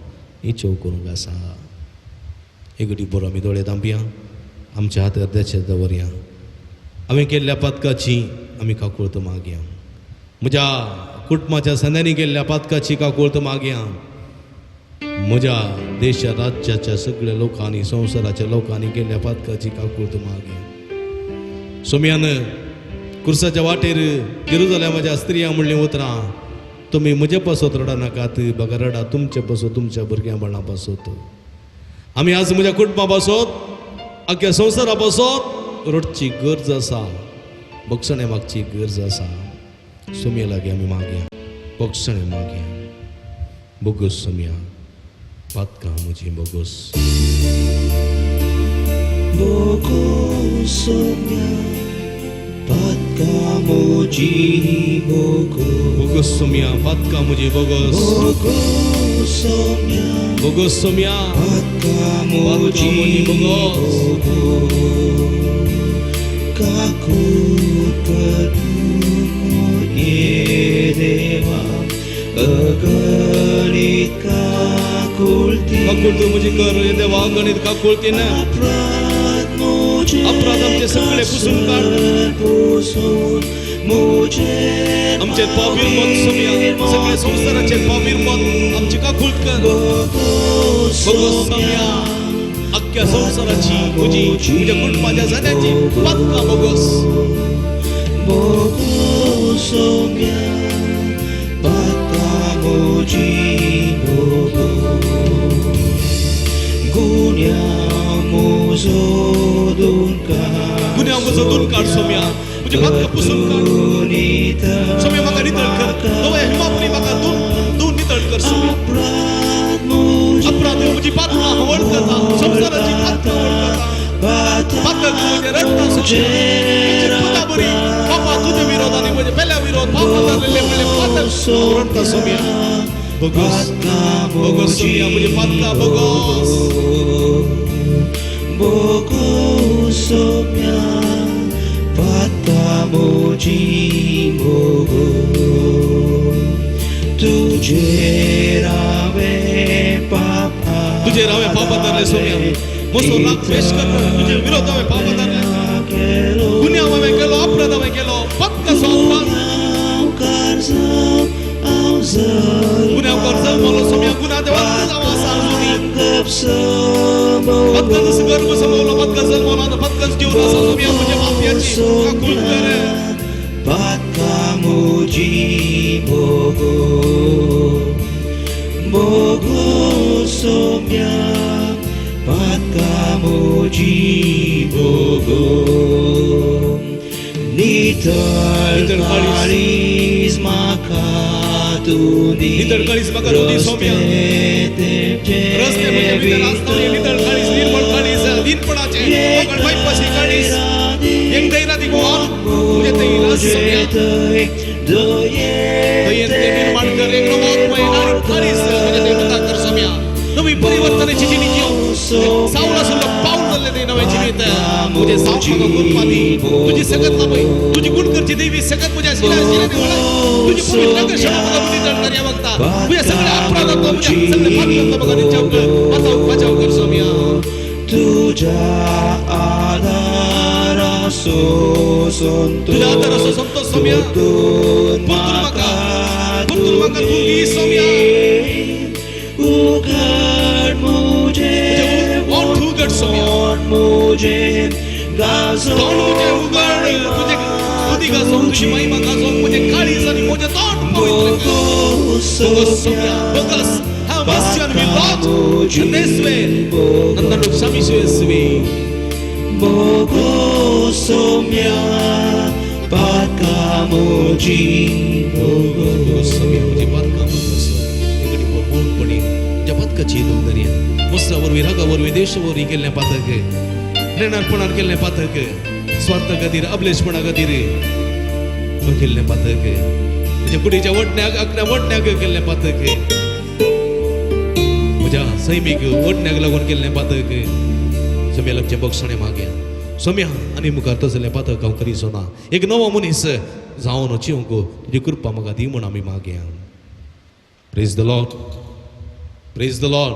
इचोव करूंक आसा. एक घडी बरो आमी दोळे धांपया, आमच्या हात अर्द्याचेर दवरया. हांवें केल्ल्या पातकाची आमी काकुळत मागया. म्हज्या कुटुंबाच्या संद्यांनी केल्ल्या पातकाची काकुळत मागया. म्हज्या देशा राज्याच्या सगळ्या लोकांनी, संवसाराच्या लोकांनी केल्ल्या पातकाची काकुळत मागया. सोम्यान कुर्साच्या वाटेर जेरुजालेमाच्या स्त्रिया म्हणलीं उतरां, तुमी म्हजे पासत रडा नाकात, बगर रडा तुमचे पासत, तुमच्या भुरग्यां बाळां पासत. आमी आज म्हज्या कुटुंबा पासत, आख्या संवसारा पासत रडची गरज आसा, भोगसणें मागची गरज आसा. सोमये लागीं आमी मागया, भोगसणें मागया. बोगस सोमया, पातकां म्हजी बोगस. बोगस सोम्या, पातकां म्हजी बोगस. बोगस सोमया, पातकां म्हजी बोगस. बोगस सोम्या, बोगस सोमया, पातकां म्हजी बोगस. काकूत कर ये देवा, अगणित काकुळती. काकुळती म्हजी कर हे देवा, अगणित काकुळतीन. अपराध म्हजे अपराध आमचे सगळे पुसून काड. पुसून म्हजे आमचे पापीर मत सोमया, सगळे संवसाराचे पापीर मत आमची काकुळत कर. बोगस बोगस सोमया, अख्ख्या संवसाराची, म्हजी, म्हज्या कुटुंबाच्या जाण्याची पातकां बोगस. बोगस सोम्या, पातकां म्हजी बोगस. गुन्यांव म्हजो धुवन काड. गुन्यांव म्हजो धुवन काड सोम्या, म्हजी पातकां पुसून काड. सोम्या म्हाका नितळ कर, नव्या हिमापरी म्हाका धुवन नितळ कर सोम्या. अपराध म्हजी पातकां हांव वळखता, संवसाराची पातकां वळखता. पातक म्हजें रडटा सोम्या, म्हजी पुता बरी बापा तुजे विरोध आनी म्हजे पेल्या विरोध पापा जाल्लें म्हणलें पातक हांव रडटा सोम्या. बोगस, बोगस सोम्या, म्हजी पातकां बोगस. बोगस सोम्या, पातकां म्हजी बोगस. तुजेर हांवें पाप तुजेर हांवें पाप धरलें सोम्या, म्हजो राग पेश कर, तुजे विरोध हांवें पाप धरलें. गुन्यांव हांवें केलो, अपराध हांवें केलो, पातकाचो अपराध. गुन्यांवकार जल्मलो सोम्या, गुन्यांव देवान हांव आसा अजुनी. पत्कन गर्भ समवलो, पत्कन जल्मलो आतां पत्कन जीवन आसा सोम्या, म्हज्या माफियाची काकूळ कर. पातकां म्हजी बोगस. बोगस सोम्या, पातकां म्हजी बोगस. नितळ नितळ काळीज म्हाका तूं दी, नितळ काळीज म्हाका तूं दी सोम्या. रस्ते म्हजे भितर आसतले नितळ काळीज, निर्मळ काळीज, दीनपणाचें कोंकण बायपाशी काळीज, एक दैरादी गोवा म्हजे थंय रास सोम्या. दयेन ते निर्माण कर, एक नवो आत्मय आनी काळीज म्हजे थंय वता कर सोम्या. नवी परिवर्तनाची जिणी घेवन सावळ आशिल्लो पावल जाल्लें तें नवें जिवीत म्हजें सावळ म्हाका गुरपा दी. तुजी सकत लाभय, तुजी गुण करची देवी सकत म्हज्या शिल्या शिल्यानी वळय. तुजी पवित्र आकर्शण म्हाका नितळ करया वखता. म्हज्या सगळ्या अपराधांतलो, म्हज्या सगळ्या पातकांतलो म्हाका निचाव कर, बचाव बचाव कर सोम्या. तुज्या आदारासो संतोष, तुज्या आदारासो संतोष सोम्या. परतून परतून म्हाका, परतून म्हाका तूं दी सोम्या. उघड म्हजें ओंठ उघड सोम्या. ओंठ म्हजें गाजो तोंड म्हजें उगड, तुजें स्तुती गाजोवंक, तुजी महिमा गाजोवंक म्हजें काळीज आनी म्हजें तोंड पवित्र कर. Bogo Bogo Soumya, bogus, have mercy on me, Lord. Nesve, ನನ್ನನ್ನು ಕ್ಷಮಿಸು ಯೇಸುವೆ. Bogo Soumya Pakamoji Bogo bogus Soumya, म्हजी पातकां बोगस. एकडे पूर्णपणे म्हज्या पातकाची दर्या मस्त्रा वरवीं, रागा वरवीं, देशा वरवीं केल्लें पातक, नेणारपणान केल्लें पातक, स्वार्था खातीर, अबलेशपणा खातीर केल्लें पातक, म्हज्या कुडीच्या वटण्याक, आकड्या वटण्याक केल्लें पातक, म्हज्या सैमीक वटण्याक लागून केल्लें पातक, सोम्या लागचें बक्षणें मागया सोम्या. आनी मुखार तसलें पातक हांव करीचो ना, एक नवो मनीस जावन चिवंक तुजी कृपा म्हाका दी म्हूण आमी मागया. Praise the Lord, praise the Lord,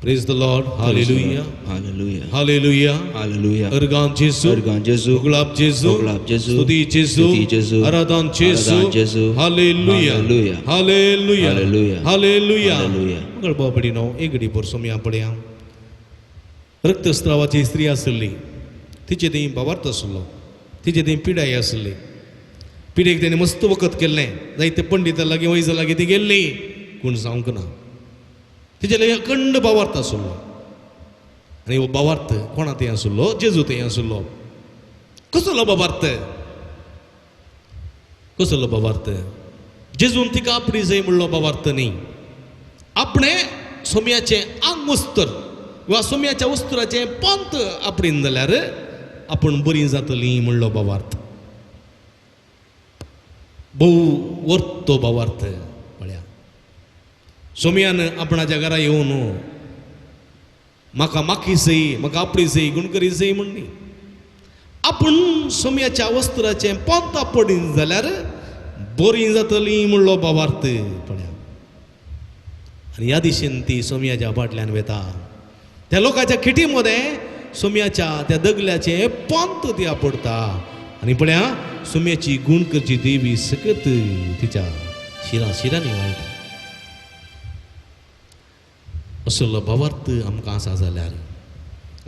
praise the Lord. Hallelujah. Hallelujah. Hallelujah. Hallelujah. Organ जेजू. अर्गान जेजू. गुलाब जेजू. गुलाब जेजू. स्तुती जेजू. स्तुती जेजू. आराधन जेजू. आराधन जेजू. Hallelujah. Hallelujah. Hallelujah. Hallelujah. Hallelujah. Hallelujah. मंगळ बाबडीनो, एगडी भर सोमया पळया. रक्तस्रावाची स्त्री आसली, तिचे थंय भावार्थ आसलो, तिचे थंय पिडाय आसली. पिडेक तेणें मस्त वखद केल्लें, जायते पंडिता लागीं, वैजा लागीं ती गेल्ली, कोण जावंक ना. तिचे लागीं अखंड भावार्थ आसलो. आनी हो भावार्थ कोणा थंय आसलो? जेजू थंय आसलो. कसलो भावार्थ? कसलो भावार्थ? जेजून तिका आपली जाय म्हणलो भावार्थ न्ही. आपणें सोम्याचें आंग वस्त्र वा सोम्याच्या वस्त्राचें पंत आपडीन जाल्यार आपूण बरी जातली म्हणलो भावार्थ. भोव वर्तो भावार्थ. पळया, सोम्यान आपणाच्या घरा येवन म्हाका माखी सई, म्हाका आपली सई, गुणकरी सई म्हणली. आपूण सोम्याच्या वस्त्राचें पंत आपडीन जाल्यार बरी जातली म्हणलो भावार्थ. पळया, आनी ह्या दिशेन ती सोम्याच्या फाटल्यान वेता. त्या लोकांच्या खिटी मदें सोम्याच्या त्या दगल्याचें पंत ती आपडता. आनी पळया, सोम्याची गूण करची देवी सकत तिच्या शिरा शिरांनी वाळटा. असलो भावार्थ आमकां आसा जाल्यार,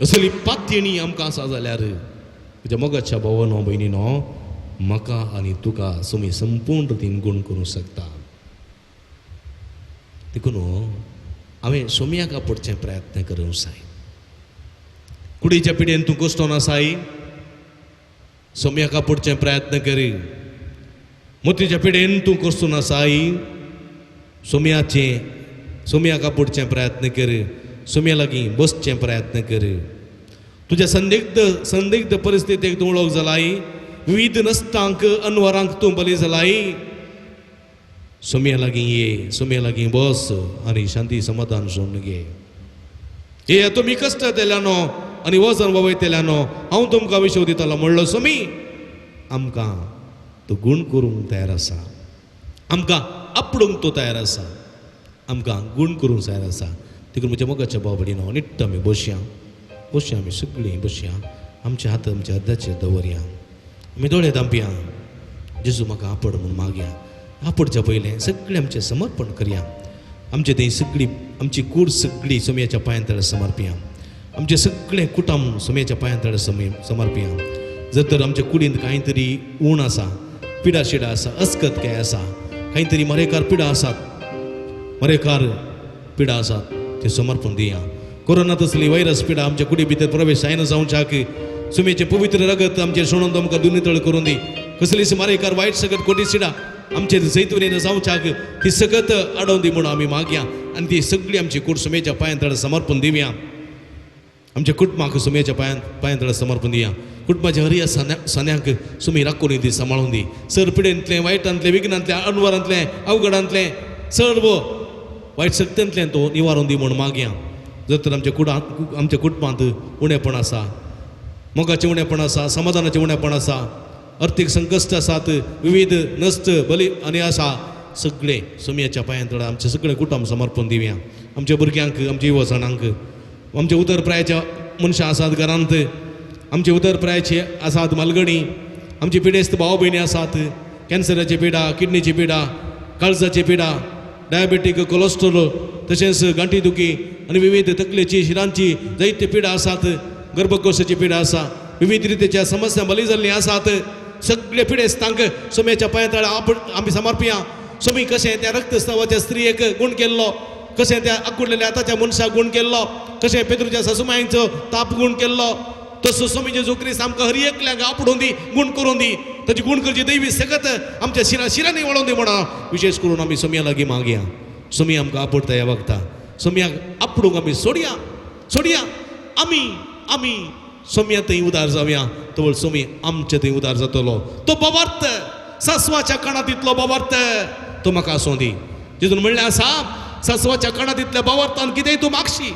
असली पातयेणी आमकां आसा जाल्यार, म्हज्या मोगाच्या भावानो भयणीनो, म्हाका आनी तुका सोमी संपूर्ण रितीन गूण करूंक शकता. देखून हांवें सोम्याक आपोवचें प्रयत्न करूंक जाय. कुडीच्या पिडेन तूं कश्टोन आसाय, सोम्याक आपोवचें प्रयत्न करी. मोतीच्या पिडेन तूं कश्टोन आसाय, सोम्याचें सोम्याक आपोवचें प्रयत्न कर. सोम्या लागीं बसचें प्रयत्न कर. तुज्या संदिग्ध संदिग्ध परिस्थितीक तूं वळख जालाय, विविध नश्टांक अनवरांक तूं बली जालाय, सोम्या लागीं ये, सोम्या लागीं बस आनी शांती समाधान सोडून घे. ये तुमी कश्ट तेल्यानो आनी वजन वयतेल्यानो, हांव तुमकां विशव दितालो म्हणलो सोमी. आमकां तो गूण करूंक तयार आसा, आमकां आपडूंक तो तयार आसा, आमकां गूण करूंक तयार आसा. देखून म्हज्या मोगाच्या भाव भयणीनो, निट्ट आमी बसया, बसया, आमी सगळीं बसया. आमचे हात आमच्या अर्द्याचेर दवरया, आमी दोळे धांपया. जेजू म्हाका आपड म्हूण मागया. आपोडच्या पयलें सगळें आमचें समर्पण करया. आमचें थंय सगळी आमची कूड सगळी सोम्याच्या पांयां तळे समर्पया. आमचें सगळें कुटुंब सोम्याच्या पांयां तळे समर्पया. जर तर आमच्या कुडींत कांय तरी ऊण आसा, पिडा शिडा आसा, अस्कत काय आसा, कांय तरी मरेकार पिडा आसात, मरेकार पिडा आसात, ते समर्पण दिया. कोरोना तसली व्हायरस पिडा आमच्या कुडी भितर प्रवेश जायना जावच्याक सुमेचें पवित्र रगत आमचें सोडून आमकां दुनितळ करून दी. कसलीच मारेकार वायट सगत कोटी सिडा आमचे जैतवणेन जावच्याक ती सगत आडोवन दी म्हणून आमी मागया. आनी ती सगळी आमची कूड सुमेच्या पांयां तळ समर्पण दिवया. आमच्या कुटुंबाक सुमेच्या पांयां तळ समर्पण दिया. कुटुंबाच्या हरिया सन्यांक सुमी राखून दी, सांबाळून दी. सर पिडेंतलें, वायटांतलें, विघ्नांतलें, अनवरांतलें, अवघडांतलें सर्व वायट शक्त्यांतल्यान तो निवारून दी म्हूण मागया. जर तर आमच्या कुडांत, आमच्या कुटुंबांत उणेपण आसा, मोगाचें उणेपण आसा, समाधानाचें उणेपण आसा, अर्थीक संकश्ट आसात, विविध नश्ट बली आनी आसा, सगळें सुमयाच्या पांयां तळा आमचें सगळें कुटुंब समर्पण दिवया. आमच्या भुरग्यांक, आमच्या युवजणांक, आमच्या उतर प्रायाच्या मनशां आसात घरांत, आमचे उतर प्रायाचे आसात मालगणी, आमचे पिडेस्त भाव भयणी आसात, कॅन्सराची पिडा, किडनीची पिडा, काळजाची पिडा, डायबेटीक, कोलेस्ट्रोल, तशेंच गांठी दुखी आनी विविध तकलेची, शिरांची जायते पिडा आसात. गर्भकोशाची पिडा आसा, विविध रितीच्या समस्या बली जाल्लीं आसात. सगळे पिडेस्तांक सोम्याच्या पांया आपण आमी समर्पिया. सोमी कशें त्या रक्तस्रावाच्या स्त्रियेक गूण केल्लो, कशें त्या आकुडलेल्या हाताच्या मनशाक गूण केल्लो, कशें पेद्रूच्या सासुमायांचो ताप गूण केल्लो, तसो सोमी जेजू क्रिस्त आमकां हर एकल्याक आपडून दी, गूण करून दी. ताची गूण करची दैवी सकत आमच्या शिरा शिरांनी वळोवन दी म्हणा विशेष करून आमी सोमया लागीं मागया. सोमी आमकां आपडटा ह्या वखता, सोमयाक आपडूंक आमी सोडया सोडया. आमी आमी सोमया थंय उदार जावया, तवळ सोमी आमचे थंय उदार जातलो. तो बाबार्थ सासवाच्या काणांत इतलो बाबार्थ तो म्हाका आसूं दी. तितून म्हणलें आसा, सासवाच्या काणांत इतल्या बाबार्थान कितेंय तूं मागशी,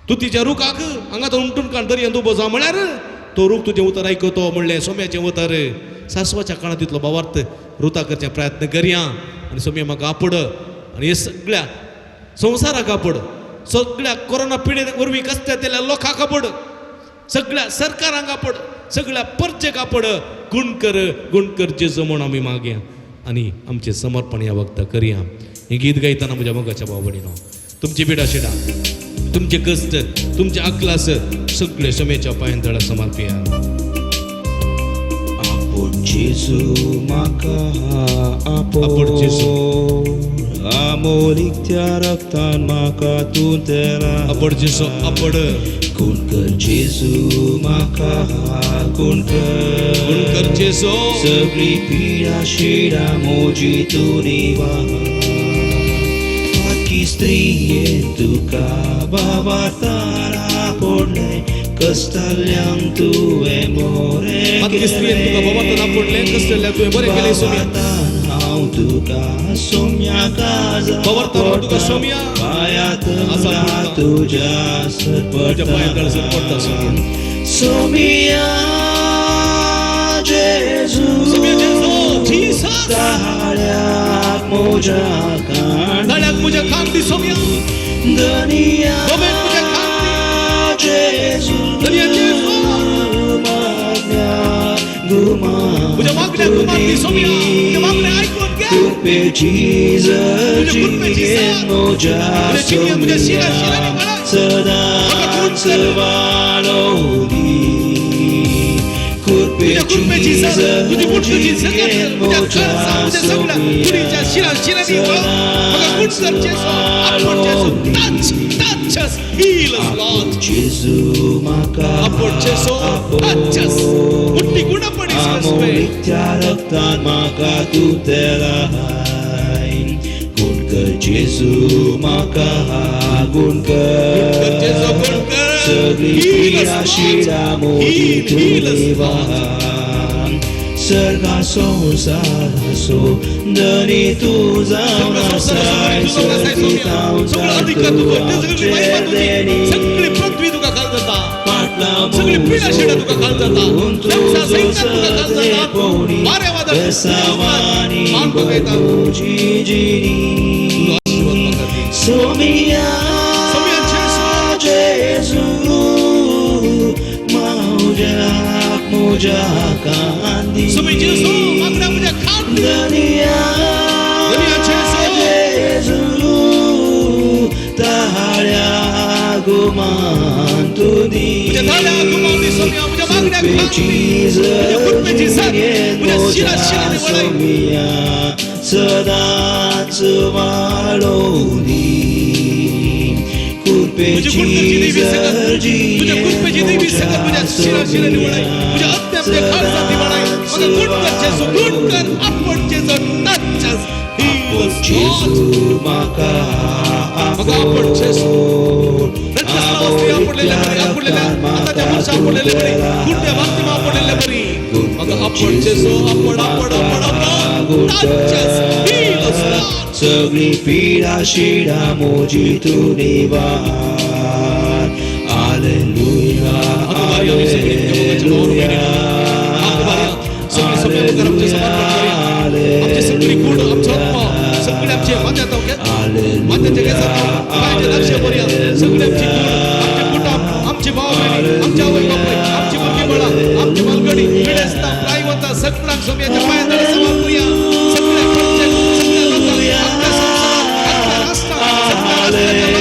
तूं तिच्या रुखाक हांगा तो उमटून काण दर्यांत उबो जा म्हळ्यार तो रूख तुजें उतर आयकतो म्हणलें सोम्याचें उतर. सासवाच्या काळांत तितलो बाबार्थ रुता करचे प्रयत्न करया आनी सोम्या म्हाका आपड आनी हे सगळ्या संवसाराक आपड, सगळ्या कोरोना पिडे वरवीं कश्ट लोकांक आपड, सगळ्या सरकारांक आपड, सगळ्या परचेक आपड. गुण कर, गुण कर जेजू म्हूण आमी मागया आनी आमचें समर्पण ह्या वखदां करया. हें गीत गायतना म्हज्या मोगाच्या भाव भयणीनो, तुमची पिडा शिडा, तुमचे कश्ट, तुमचे अकलास सगळे सोम्याच्या पांयां तळा समर्पिया. आपोड जेजू म्हाका आपोड जेजू. आमोलीक त्या रक्तान म्हाका तूं तेला. आपड जेजू आपड. गुण कर जेजू म्हाका गुण कर, गुण कर जेजू. सगळी पिडा शिडा मोजी तूं निवार. बाकी स्त्रियेन तुका बाबार्थान आपडलें, कश्टाल्यांक तुवें बरें बाकी स्त्रियेन तुका बाबार्थान आपडलें, कश्टल्यांक तुवें बरें केलें सोम्या. बाबार्थान हांव तुका सोम्या काजा बाबार्थान हांव तुका सोम्या पांयात आसा पडटा. तुज्या तुज्या पांयां तळसर पडटा सोम्या. सोमिया जेजू, सोम्या जेजू, जीसस. ताळ्याक म्हज्या कान, ताळ्याक म्हज्या कान दी सोम्या. धनिया गोमेक म्हज्या कान दी. जेजू, धनिया जेजू. मागण्या गुमा म्हज्या मागण्या गुमान दी सोम्या. म्हज्या मागणें आयकून घे. कृपेची तुज्या कृपेची साथ. म्हज्या तुज्या जिणेंत म्हज्या शिरा शिरांनी वळय. म्हाका गुण सदांच कर. वाडोवं दी. तुज्या कृपेची साथ, तुजी गुणकरची सगळ्या म्हज्या खर्चा, म्हज्या सगळ्या कुडीच्या शिरा शिरांनी वळोव. म्हाका गुण कर जेजू, आपड जेजू. Touch, touch us, heal us, Lord. जेजू म्हाका आपड जेजू, touch us. मुट्टी गुणा पडीस कसबे. आमोलिकच्या रक्तान म्हाका तूं तेलाय. गुण कर जेजू म्हाका गुण गुण कर जेजू, कर. गुण कर. सगळी Heal us, पिडा Lord. शिडा मोजी Heal, तूं heal us, Lord. निवार. सर्गा संवसाराचो धनी तूं जावन सगळ्या आसाय, संवसाराचो धनी तूं जावन आसाय सोम्या. सर्गीत सगळो अधिकार तुजो, ते सगळी महिमा तुजी, सगळी पृथ्वी तुका खाल जाता, सगळी पिडा शिडा तुका खाल जाता, देवसा सैतान तुका खाल जाता, वारे वादळ तुज्या उपरांत मान बघयता. तुजो आशीर्वाद म्हाका दी. सोमिया सोम्या जेजू. जेजू, म्हज्याक म्हज्या कांदी. सोमी जेजू, मागण्या म्हज्या खान दी. धनिया धनिया जेजू. जेजू, ताळ्या गुमान तूं दी. म्हज्या ताळ्या गुमान दी सोम्या, म्हज्या मागण्याक खान दी. तुज्या कृपेची साथ म्हज्या शिरा शिरांनी वळय. सोमिया सदांच वाडोवं दी. तुझ्या कृपेची देवी सगत, तुझ्या कृपेची देवी सगत म्हज्या शिरा शिरांनी वळय. म्हज्या आत्म्या म्हज्या काळजांत वळय. म्हाका गुण कर जेजू, गुण कर. आपड जेजू, touch us, heal us, Lord. जेजू म्हाका म्हाका आपड जेजू. रक्तस्राव स्त्री आपडलेल्या बरी, आपडलेल्या आताच्या मनशा आपडलेल्या बरी, कुड्ड्या बाप्तिमा आपडलेल्या बरी. म्हाका आपड जेजू, आपड आपड आपड आपड. Touch us, heal us, Lord. सगळी पिडा शिडा मोजी तूं निवार. आलेलुया. आता बारी आमी सगळी तुमच्या मोगाच्या भावान उबी आता बारी सगळी सगळ्या मुखार आमचें समर्पण करूया. आमची सगळी कूड, आमचो आत्मा, सगळे आमचे माथ्या माथ्याच्या केसात पायाचे नक्षे भरया. सगळी आमची कूड, आमचे कुटुंब, आमची भाव भयणी, आमचे आवय बापूय, आमची भुरगीं बाळां, आमची मालगडी, पिडेस्तां, प्रायवंतां, सगळ्यांक सोम्याच्या पांया तळे समर्पुया. सगळ्या घरच्यांक, सगळ्या लोकांक, आमच्या संवसाराक, आमच्या राष्ट्राक, सगळ्या राष्ट्राच्या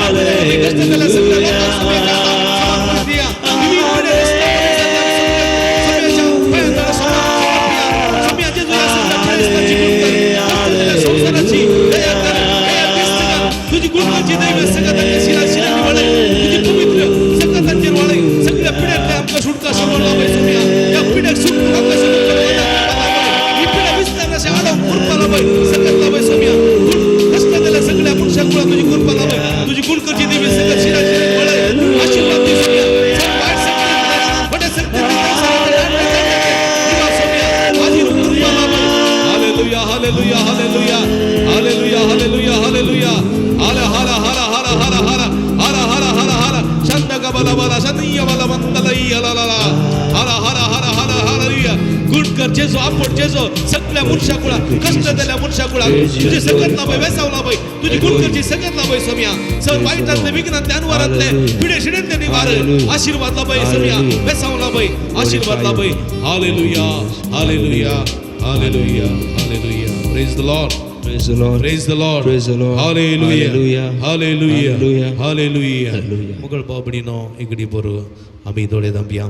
लोकांक, कश्ट केल्ल्या सगळ्या लोकांक सोम्याच्या हाताक समर्पण दिया. तुजी गुणकाची दैव सगळ्या तांच्या शिरा शिरांनी वाळय, तुजी पवित्र सगळ्या तांचेर वाळय. सगळ्या पिड्यांतल्या आमकां सुटका सोडून लावय सोम्या. ह्या पिड्याक सुटून आमकां सुटका ही पिड्या विस्तार अशें आडोवंक कृपा लावय, सगळ्यात लावय सोम्या. कष्ट जाल्यार सगळ्या मनशां कुळां तुजी कृपा लावय. तुजी गुणकरची देवी सगळ्या शिरा शिरांनी वाळय, आशीर्वाद दी सोम्या. सर्व वायट शक्ती, मोठ्या शक्ती, hallelujah, hallelujah, hallelujah, hallelujah, hallelujah, hallelujah. हाला हाला हाला हाला हाला हाला हाला हाला हाला हाला. शंद गबला बला शनिय बला मंदलई हाला हाला हाला हाला हाला हाला हालेलुया. गुणकर जेजो, आपट जेजो, सगळ्या मनशा कुळा, कष्ट दिल्या मनशा कुळा तुझे सगळ्यात लाभय, वेसाव लाभय. तुझी गुणकरची सगळ्यात लाभय Saumya. Sir वाईटातले, विघ्नातले, अनवारातले, पिढे शिडेंतले Nivar, Aashirvaad लाभय Saumya. वेसाव लाभय, Aashirvaad लाभय. Hallelujah, hallelujah, hallelujah, hallelujah. Praise the Lord. Praise the Lord. Praise the Lord. Praise the Lord. Hallelujah. Hallelujah. Hallelujah. Hallelujah. Hallelujah. Hallelujah. मुगळ बाबडीनो इगडी बरो आमी दोळे दांपया.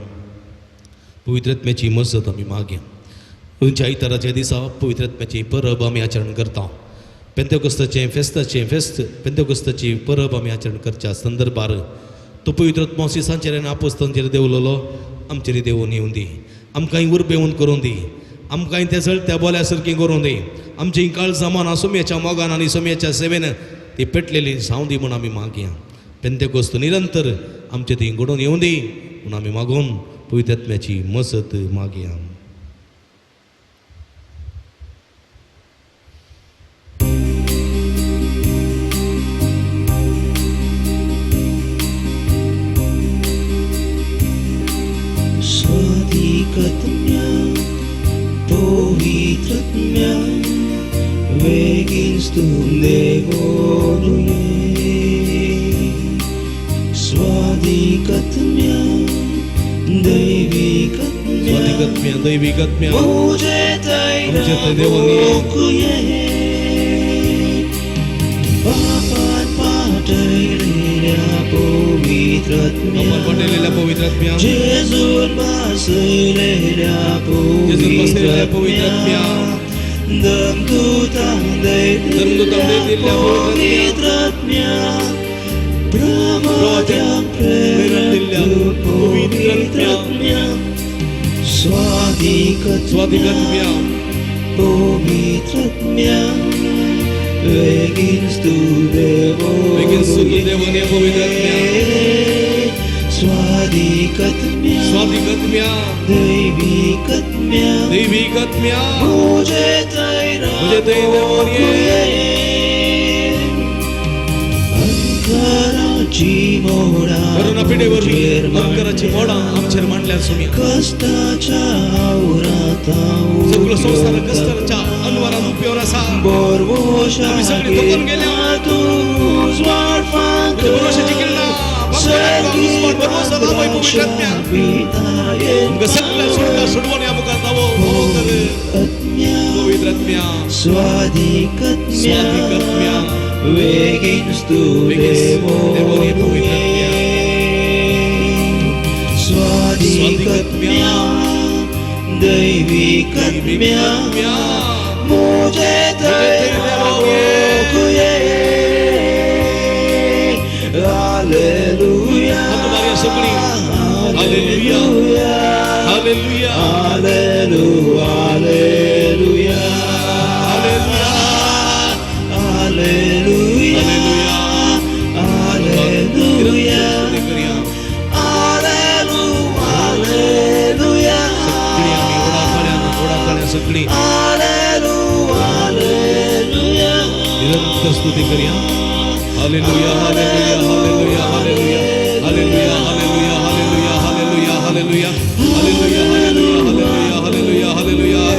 पवित्रत्म्याची मजत आमी मागया. तुमच्या आयताराच्या दिसा पवित्रत्म्याची परब आमी आचरण करता. पेंतेकोस्ताचें फेस्ताचें फेस्त, पेंतेकोस्ताची परब आमी आचरण करच्या संदर्भार तो पवित्रत्मो सिसांचेर आनी आपोस्तांचेर देंवलोलो आमचेर देवून येवन दी. आमकां उर्बेवन करून दी. आमकां त्या जळत्या बोल्या सारकीं करून दी. आमची काळजां मनां सोम्याच्या मोगान आनी सोम्याच्या सेवेन ती पेटलेली जावं दी म्हूण आमी मागया. पेंतेकोस्त निरंतर आमचे ती घडोवन येवं दी म्हूण आमी मागून पवित्रत्म्याची मजत मागया. स्वादिकत्म्या पवित्रत्म्या वेगींच तूं देवोनुये. स्वादिकत्म्या दैविकत्म्या स्वादिकत्म्या दैविकत्म्या मुझे आमचे थंय देवोनी. पापात पाटयलेल्या पवित्रत्म्या आपण पडलेल्या पवित्रत्म्या जेजून बसयलेल्या जेजून बसयलेल्या पवित्रत्म्या धर्मदूतान धर्मदूतान दिल्ल्या पवित्रत्म्या प्रवाद्यां प्रेरण दिल्ल्या पवित्रत्म्या स्वादिकत्म्या स्वादिकत्म्या पवित्रत्म्या वेगींच तूं देवो वेगींच तूं देवोनी पवित्रत्म्या स्वादिकत्म्या स्वादिकत्म्या दैविकत्म्या दैविकत्म्या मुझे तैरा मुझे थंय देवोनी. अंकाराची मोडा करोना पिढेवर अंकराची मोडां आमचेर मांडल्या सुम्या. कष्टाच्या आवराता सगळो संवसार कष्टाच्या अनवारान उपयोग आसा. बोरवोशा आमी सगळीं थकून गेल्या. तुज्या भरवशाची किरणां भरवसो लावय पवित्रत्म्या. आमकां सगळ्या सुटका सोडवून ह्या मुखार जावो कर पवित्रत्म्या स्वादिकत्म्या स्वादिकत्म्या वेगींच तूं वेगींच देवोनी पवित्रत्म्या. स्वादिकत्म्या दैविकत्म्या मुझे तैरावोकुये. हालेलुया हात मारया सगळीं. Hallelujah. Hallelujah. Hallelujah hallelujah hallelujah. Hallelujah hallelujah. Hallelujah स्तुती करया. हालेलुया सगळी आमी ओढाताळ्यान ओढाताळ्या सगळी हालेलुया निरंतर स्तुती करया. Hallelujah hallelujah hallelujah hallelujah hallelujah hallelujah hallelujah hallelujah hallelujah hallelujah hallelujah hallelujah hallelujah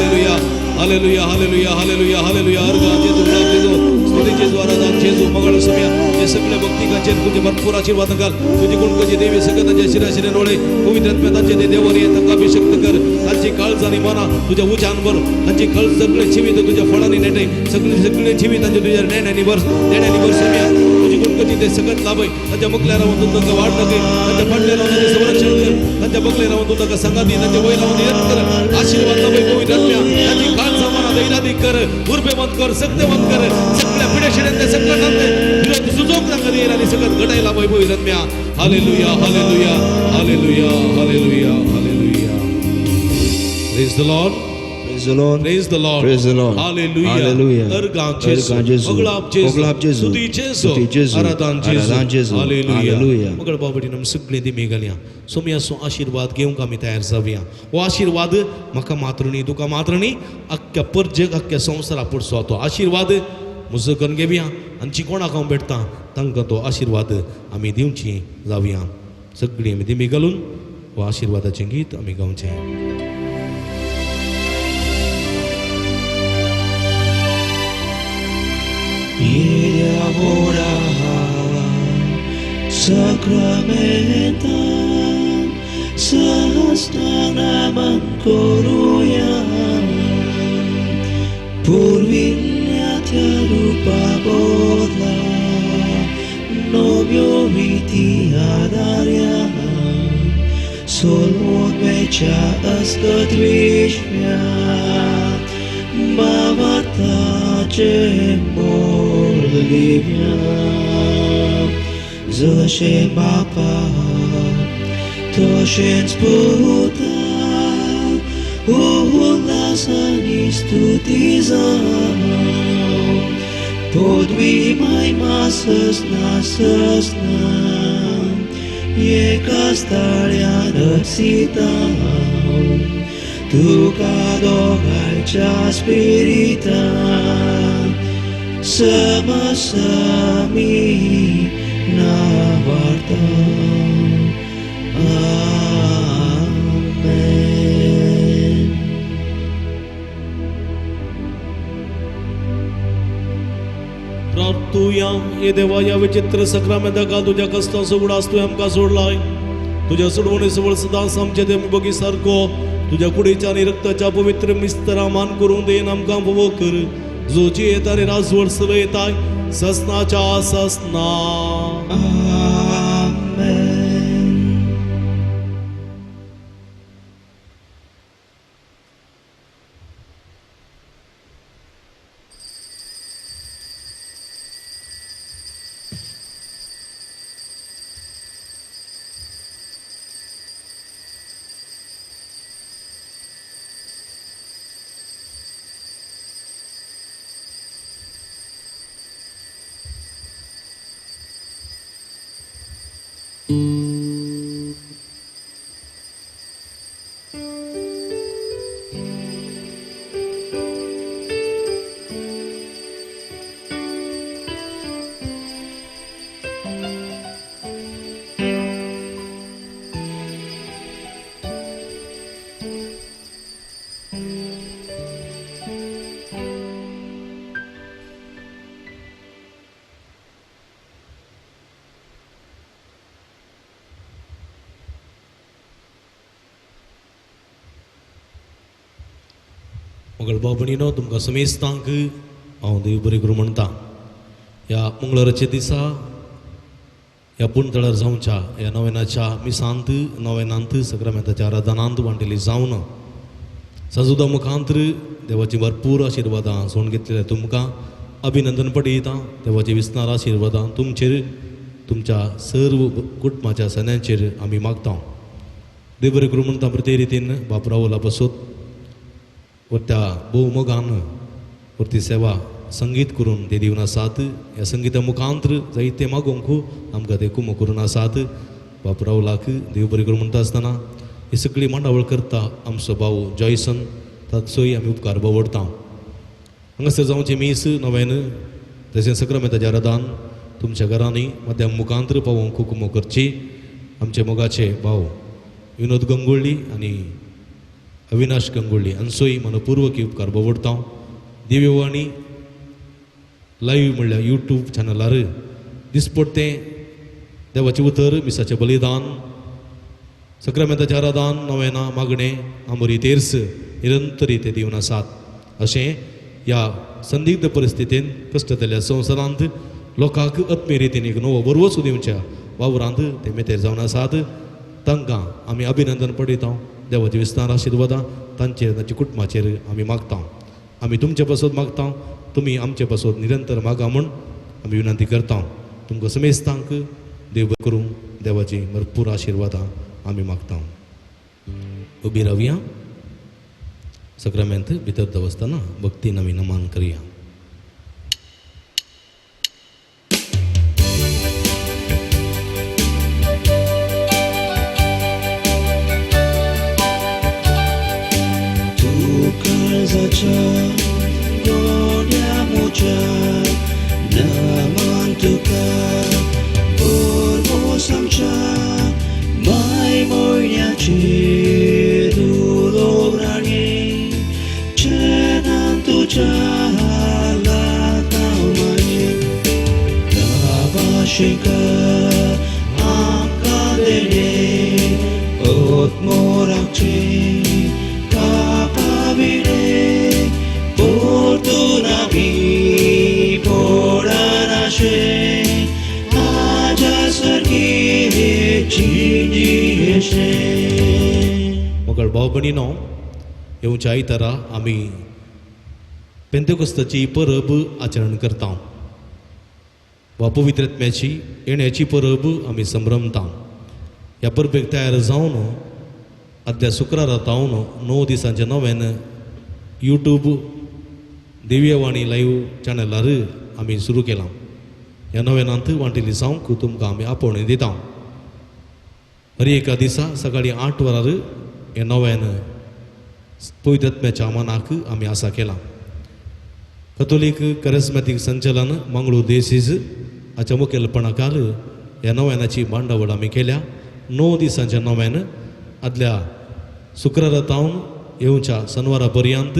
hallelujah hallelujah hallelujah hallelujah hallelujah. अर्घ जेजू, गुलाब जेजू, स्तुती जेजू, आराधन जेजू, मंगळ सुम्या. हे सगळे भक्तिकाचेर तुझे भरपूर आशीर्वाद घाल. तुझी गुणकची देवी सगळं तांच्या शिराशिरे डोळे पवित्र तांचे ते देवाने तांकां अभिषेक कर. तांची काळज आणि मनां तुझ्या उज्यान भर. तांची काळज सगळे जिवीत तुझ्या फळांनी नेटे. सगळे सगळे जिवीत तांचे तुझ्या नेण्यांनी भर, देण्यांनी भर सुम्या. तुझी गुणकची ते सगळं लाभय. तांच्या मुखल्या रावून तूं तांकां वाड दाखय. तांच्या फाटल्या रावून तांचें संरक्षण कर. तांच्या बगले रावून तूं तांकां सांगाती. तांच्या वयर रावून निरंतर आशीर्वाद लाभय पवित्र आत्म्या. तांची काळज मनां धैर्यादीक कर, उर्बेवंत कर, सक्तेवंत कर. सगळ्या पिढ्या शिड्यांतले संकटांतले विरोध सुचोवन आनी सगळ्यात घडायला वैभव रम्या. Hallelujah, hallelujah, hallelujah, hallelujah, hallelujah. Praise the Lord. Praise the Lord. Praise the Lord. Praise the Lord. Hallelujah. Hallelujah. अर्गां जेजू. अर्गां जेजू. मगळाप जेजू. मगळाप जेजू. स्तुती जेजू. स्तुती जेजू. आराधन जेजू. आराधन जेजू. हालेलुया. हालेलुया. मगळ बाबडी नम सगळीं दिमी घालया. सोमयाचो आशिर्वाद घेवंक आमी तयार जावया. हो आशिर्वाद म्हाका मात्र न्ही, तुका मात्र न्ही, अख्ख्या परजेक, अख्ख्या संवसारा पुरसो तो आशिर्वाद मुजो करून घेवया आनी जी कोणाक हांव भेटता तांकां तो आशिर्वाद आमी दिवची जावया. सगळीं आमी दिमी घालून हो आशिर्वादाचें गीत आमी गावचें. Sacramentam sahasranamam koruya purvinya rupa bodla novyo viti adarya solvodvecha astatvishya mavatache molivya जशें बापा तशेंच पुता उल्हास आनी स्तुती जावं पदवी महिमा सजना सजना एकाच ताळ्यान हर्षिता तुका दोगांयच्या स्पिरितान समसमी नावार्ता. आमेन. प्रार्थुया. हे देवा, या विचित्र सक्रामेंताक तुज्या कश्टांचो उगडास तुवें आमकां सोडलाय. तुज्या सोडवणे सवळ सदांच आमचे देव बगी सारको तुज्या कुडीच्या आनी रक्ताच्या पवित्र मिस्तरा मान करून देन आमकां भोवो कर, जो जियेता आनी राजवट चलयताय ससनाच्या ससना. आमेन. मंगळ भाव भयणीनो, तुमकां समेस्तांक हांव देव बरें करूं म्हणटा. ह्या मंगळाराच्या दिसा ह्या पुणतळार जावच्या ह्या नवेनाच्या मिसांत, नवेनांत सक्रामेंताच्या आराधनांत वांटेली जावन साजुदा मुखांतर देवाची भरपूर आशिर्वादां सोडून घेतलेल्या तुमकां अभिनंदन पडयता. देवाची विस्तार आशिर्वादां तुमचेर, तुमच्या सर्व कुटुंबाच्या सन्यांचेर आमी मागता. देव बरें करूं म्हणटा. प्रति रितीन बाप रावला पसून त्या भोवमोगान वरती सेवा संगीत करून ते दिवन आसात. ह्या संगीता मुखांतर जायते मागोवंक आमकां ते कुमो करून आसात. बाप रावलाक देव बरें करूं म्हणटा आसतना ही सगळी मांडावळ करता आमचो भाव जॉयसन, ताचोय आमी उपकार बावडटा. हांगासर जावचें मीस नव्यान तशें सक्रामेंताच्या आराधन तुमच्या घरांनी मध्यान मुखांतर पावोवंक कुमो करची आमचे मोगाचे भाव विनोद गंगोळ्ळी आनी अविनाश गंगोळ्ळी हांचोय मनपूर्वक उपकार बावडटा. दिव्यवाणी लायव्ह म्हणल्यार यूट्यूब चॅनलार दिसपडटें देवाचें उतर, मिसाचें बलिदान, सक्रामेंताचें आराधन, नवेना, मागणें, आमोरी तेर्स निरंतरी ते दिवन आसात. अशें ह्या संदिग्ध परिस्थितीन कश्टतल्या संवसारांत लोकांक आत्मीय रितीन एक नवो बरवसो दिवच्या वावरांत ते मेतेर जावन आसात. तांकां आमी अभिनंदन पडयता. देवाचे विस्तार आशिर्वादां तांचेर, तांच्या कुटुंबाचेर आमी मागता. आमी तुमचे पासत मागता, तुमी आमचे पासत निरंतर मागा म्हूण आमी विनंती करता. तुमकां समेस्तांक देव बरें करूं. देवाची भरपूर आशिर्वादां आमी मागता. उबी रावया. सक्रामेंत भितर दवरतना भक्तीन आमी नमन करया. तूं काळजाच्या गोड्या म्हज्या नमन तुका भरभोस आमच्या माय म्हयन्याची दुलोराणी चेनान तुज्या लातां माये दाबाशिका आमकां देणे ओतमोराची कापाविणे पोर्तून आमी पडनाशे आजा सारकी जिंजियेशे. मगळ भाव भयणीनो, येवच्या आयतारा आमी पेंतेकोस्ताची परब आचरण करता वा पवित्र आत्म्याची येण्याची परब आमी संभ्रमता. ह्या परबेक तयार जावन आदल्या शुक्रारा जावन 9 दिसांचे नव्यान यूट्यूब दिव्यवाणी लायव्ह चॅनलार आमी सुरू केलां. ह्या नव्यानांत वांटेली जावंक तुमकां आमी आपोवणें दिता. हर एका दिसा सकाळीं 8 वरार हे नव्यान पवित्र आत्म्याच्या मनाक आमी आसा केलां. कथोलीक करिस्मॅटीक संचलन मंगळूर देसीस हाच्या मुखेलपणाखाल ह्या नव्यानाची मांडावळ आमी केल्या. 9 दिसांच्या नव्यान आदल्या शुक्रारा तावन येवच्या शनवारा पर्यंत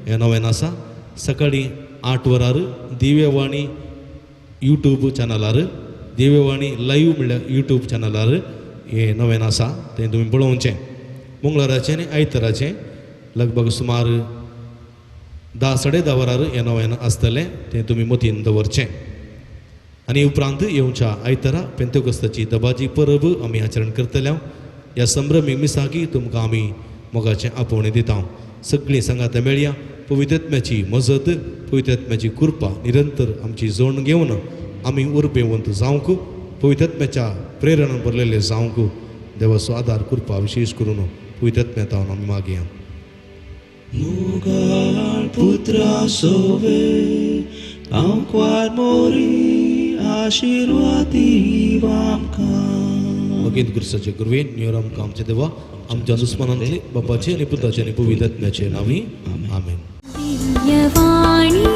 हें नव्यान आसा. सकाळीं 8 वरार दिव्यवाणी यूट्यूब चॅनलार, दिव्यवाणी लायव्ह म्हणल्यार यूट्यूब चॅनलार हें नव्यान आसा, तें तुमी पळोवचें. मंगळाराचें आनी आयताराचें लगभग सुमार 10 साडे 10 वरार हें नव्यान आसतलें, तें तुमी मतीन दवरचें. आनी उपरांत येवच्या आयतारा पेंतेकोस्ताची दबाजी परब आमी आचरण करतले. ह्या संभ्रमी मिसाकी तुमकां आमी मोगाचें आपोवणें दिता. सगळीं सांगात मेळया. पवित्र आत्म्याची मजत, पवित्र आत्म्याची कृपा निरंतर आमची जोड घेवन आमी उर्बेवंत जावंक, पवित्र आत्म्याच्या प्रेरणान भरलेले जावंक देवाचो आदार कृपा विशेष करून पवित्र आत्म्या तावन आमी मागया. मुगाळ पुत्रा सोवे आंकवार मोरी आशिर्वादी आमकां. मगेन गुरुसाचे गुरुवेन नियोर आमकां आमच्या देवा आमच्या दुस्मनांतले बापाचे आनी पुताचे आनी पवित्र आत्म्याचे नांवी आमेन. दिव्यवाणी.